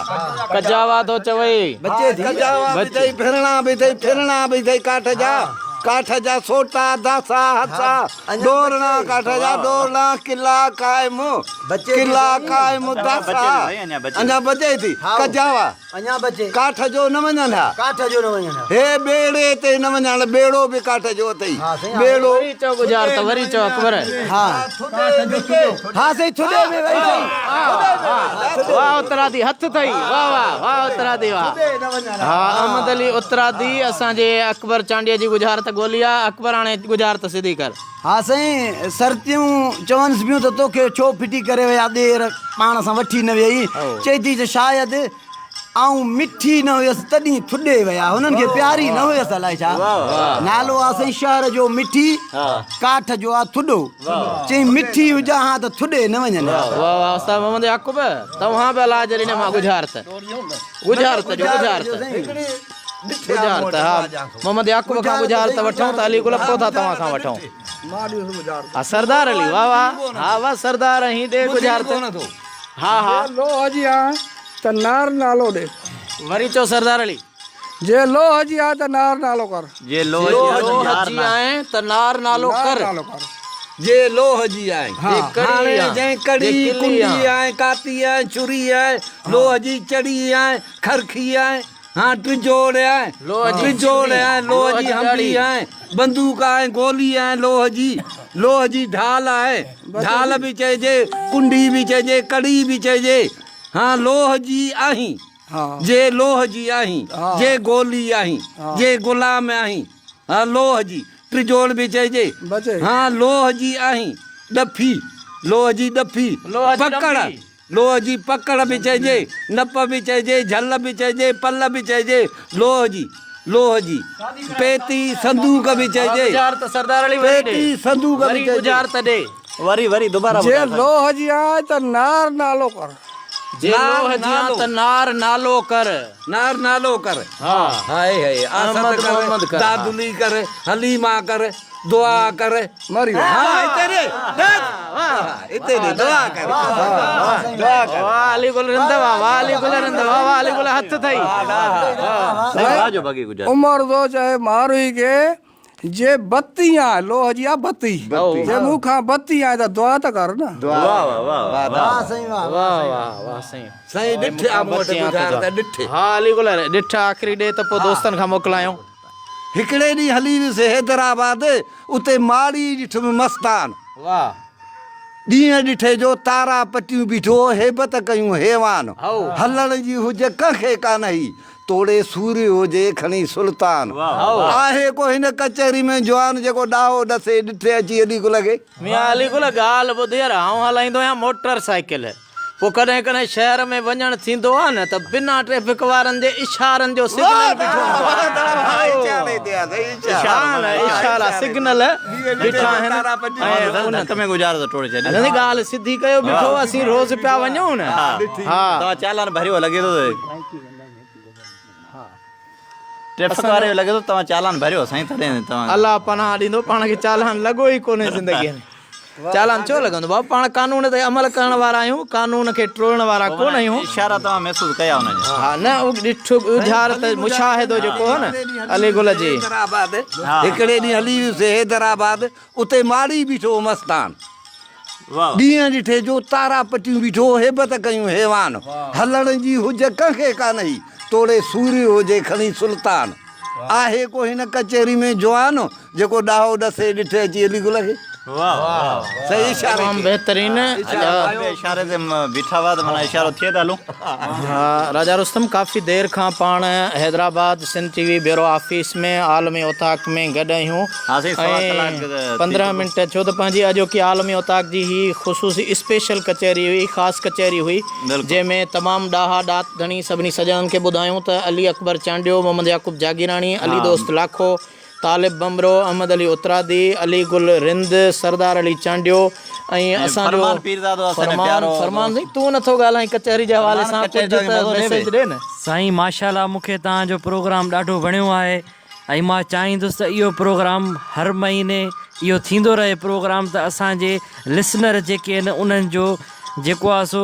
ڪجاوا ٿو چوئي. ڪجاوا به اٿئي، ڀرڻا به اٿئي، ڦرڻا به اٿئي ڪاٺ جا، ڪاٺ جا سوٽا، داسا، هسا، ڏورڻا ڪاٺ جا، ڏورڻا، قلعا قائم. قلعا قائم داسا اڃا بچي ٿي ڪجاوا ڪاٺ جو نه وڃن ها هي ٻيڙي تي نه وڃن ها ٻيڙو به ڪاٺ جو اٿئي ٻيڙو وري چئو ڳجهار ته وري چئو اڪبر. ها سائين ٿڏي ۾ وئي سائين واه اترادي هٿ اٿئي واه واه واه اترادي واه ها احمد علي اترادي اسان جي اڪبر چانڊيي جي ڳجهار ته ڳولي آ اڪبر هاڻي ڳجهار ته سڌي ڪر. ها سائين، سرتيون چونس پيون ته توکي ڇو ڦٽي ڪري ويا ڏير پاڻ سان وٺي نه ويئي؟ چئي ٿي ته شايد آئون مٺي نه هيس تڏهن ٿڏي ويا، هنن کي پياري نه هيس الائي ڇا. نالو آ سائين شهر جو مٺي، ڪاٺ جو آ ٿڏو. چئي مٺي هجان ها ته ٿڏي نه وڃن ها. واه واه استاد محمد يعقوب توهان به الاء جي ڏني مان ڳجهارت ڳجهارت جو ڳجهارت. ڳجهارت، ها، محمد يعقوب کان ڳجهارت وٺون ته علي گل پوء ٿا توهان کان وٺون. ها سردار علي، واه واه، ها واه سردار هين ڏي ڳجهارت. ها ها. جي لوهه جي آن ته نار نالو ڏي. وري چئو سردار علي. جي لوهه جي آن ته نار نالو ڪر. جي لوهه جي آن ته نار نالو ڪر. جي لوهه جي آن، هاڻي جنهن ڪڙي، ڪنڊي آن، ڪاتي آن، ڇري آن، لوهه جي چڙي آن، کرکي آن، ها ٽجوڙ آهي، ٽجوڙ آهي، لوهه جي هنبي آهي، بندوق آهي، گولي آهي لوهه جي، لوهه جي ڍال آهي، ڍال به چئجي، ڪنڊي به چئجي، ڪڙي به چئجي، ها لوهه جي آهين، جي لوهه جي آهين، جي گولي آهين، جي غلام آهين، ها لوهه جي، ٽجوڙ به چئجي، ها لوهه جي آهين، ڏڦي، لوهه جي ڏڦي، پڪڙ. لوهه جي پڪڙ به چئجي، نپ به چئجي، جهل به چئجي، پل به چئجي، لوهه جي، لوهه جي، پيتي، صندوق به چئجي، پيتي، صندوق به چئجي. وري وري دوباره جي لوهه جي آهي ته نار نالو ڪر. جي لوهه جي آهي ته نار نالو ڪر. نار نالو ڪر. هائي هائي آسد ڪر، دادلي ڪر، حليما ڪر. دعا ڪر مري ويو. ها هتي ڏي هتي ڏي دعا ڪر دعا ڪر واه علي گل رند واه واه علي گل رند واه واه علي گل هٿ ٿئي سائين جو بغي گجر عمر ٿو چئي ماروئي کي جي بتي آ لوهه جي آ بتي جي مون کان بتي آ ته دعا ته ڪر نه واه واه واه واه سائين واه واه واه واه سائين سائين ڏٺ آ مون وٽ گذار ته ڏٺ ها علي گل ڏٺ آخري ڏي ته پوء دوستن کان موڪلايون. هڪڙي ڏينهن هلي ويس حيدرآباد، اتي ماڙي ڏٺم مستان. ڏينهن ڏٺي جو تارا پٽيون بيٺو هو، هيبت ڪيون حيوان. هلڻ جي هج ڪنهن کي ڪانه هئي. توڙي سوري هجي کڻي سلطان. آهي ڪو هن ڪچهري ۾ جوان جيڪو ڏاهو ڏسي ڏٺي اچي علي گل کي. ميان علي گل ڳالهه ٻڌ يار آئون هلائيندو آهيان موٽر سائيڪل پوء ڪڏهن ڪڏهن شهر ۾ وڃڻ ٿيندو آهي نه ته بنا ٽريفڪ وارن جي اشارن جو سگنل بيٺو هوندو آهي اشارا سگنل بيٺا آهن ۽ ڳالهه سڌي ڪيو بيٺو اسين روز پيا وڃون نه ها توهان چالان ڀريو لڳي ٿو ٽريفڪ واري جو لڳي ٿو توهان چالان ڀريو سائين تڏهن توهان الله پناهه ڏيندو پاڻ کي چالان لڳو ئي ڪونهي زندگي ۾ چالان ڇو لڳندو بابا پاڻ قانون تي عمل ڪرڻ وارا آهيون قانون کي ٽوڙڻ وارا ڪونه آهيون اشارا توهان محسوس ڪيا انهن جا ها نه اهو ڏٺو ڳجهار ته مشاهدو جيڪو هو نه علي گل جي حيدرآباد هڪڙي ڏينهن هلي ويس حيدرآباد اتي ماڙي بيٺو هو مستان. ڏينهن ڏٺي جو تارا پٽيون بيٺو هو هيبت ڪيون حيوان. هلڻ جي حج ڪنهن کي ڪانه هئي، توڙي سوري هجي کڻي سلطان. آهي ڪو هن ڪچهري ۾ جوان، جيڪو ڏاهو ڏسي ڏٺي اچي علي گل کي. صحيح اشاري تمام تي. بهترين اشاري تي بيٺا هئا ته معنيٰ اشارو ٿئي ته هلون. ها راجا رستم ڪافي دير کان پاڻ Hyderabad Sindh T V bureau office ۾ عالمي اوطاق ۾ گڏ آهيون ها سائين سوا ڪلاڪ ۽ ٿي 15 چڪو. منٽ ڇو ته پنهنجي اڄوڪي عالمي اوطاق جي هي خصوصي اسپيشل ڪچهري هئي خاص ڪچهري هئي بلڪل. جنهن ۾ تمام ڏاها ڏات ڌڻي سڀني سڄڻن کي ٻڌايون ته علي اڪبر چانڊيو محمد يعقوب جاگيراڻي علي ها. دوست لاکو طالب ڀنڀرو، احمد علي اترادي، علي گل رند، سردار علي چانڊيو ۽ ۽ اسان جو فرمان پيرزادو اسان جو فرمان پيارو فرمان دوست. سائين تون نٿو ڳالهائين ڪچهري جي حوالي فرمان سان ڪچهري ڪجهه توکي ته مزو ڏي ميسيج پئي. ڏي نه. سائين ماشاءالله مون کي توهان جو پروگرام ڏاڍو وڻيو آهي ۽ مان چاهيندس ته اهو پروگرام هر مهيني اهو ٿيندو رهي پروگرام ته اسان جي لسنر جيڪي آهن انهن جو جيڪو آهي سو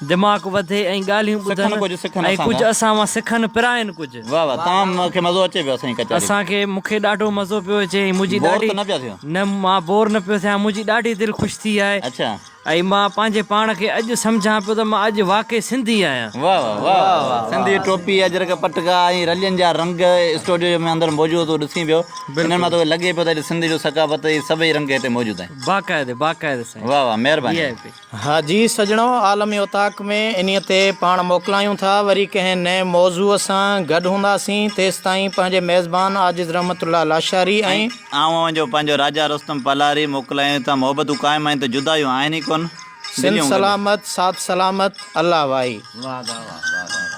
دماغ وڌي ۽ ڳالهيون سکن ٻڌن ڪجهه سکن ۽ اسان ڪجهه کان. اسان مان سکن پرائن ڪجهه. واه واه تمام کي مزو اچي پيو اسان جي ڪچهري. اسان کي مون کي ڏاڍو مزو پيو اچي ۽ منهنجي بور ڏاڍي ته نه پيا ٿيو. نه مان بور نه پيو ٿيان منهنجي ڏاڍي دل خوش ٿي آهي اڇا. ۽ مان پنهنجي پاڻ کي اڄ سمجهان پيو ته مان اڄ واقعي سنڌي آهيان. واه واه واه واه سنڌي ٽوپي اجرڪ پٽڪا ۽ رلين جا رنگ اسٽوڊيو ۾ اندر موجود تون ڏسين پيو انهن مان توکي لڳي پيو ته اڄ سنڌ جو ثقافت جي سڀئي رنگ هتي موجود آهن. باقاعدي باقاعدي سائين. واه واه مهرباني. وي آء پي. ها جي سڄڻو عالمي اوطاق ۾ انهيء تي پاڻ موڪلايون ٿا وري ڪنهن نئين موضوع سان گڏ هونداسين تيستائين پنهنجي ميزبان عاجز رحمت الله لاشاري ۽. ۽ آئون اوهان جو پنهنجو راجا رستم پلاري موڪلايون ٿا محبتون قائم آهن ته جدايون آهن ئي ڪونه سنڌ دليون گڏ. سلامت ساٿ سلامت الله واهي. واه واه واه واه.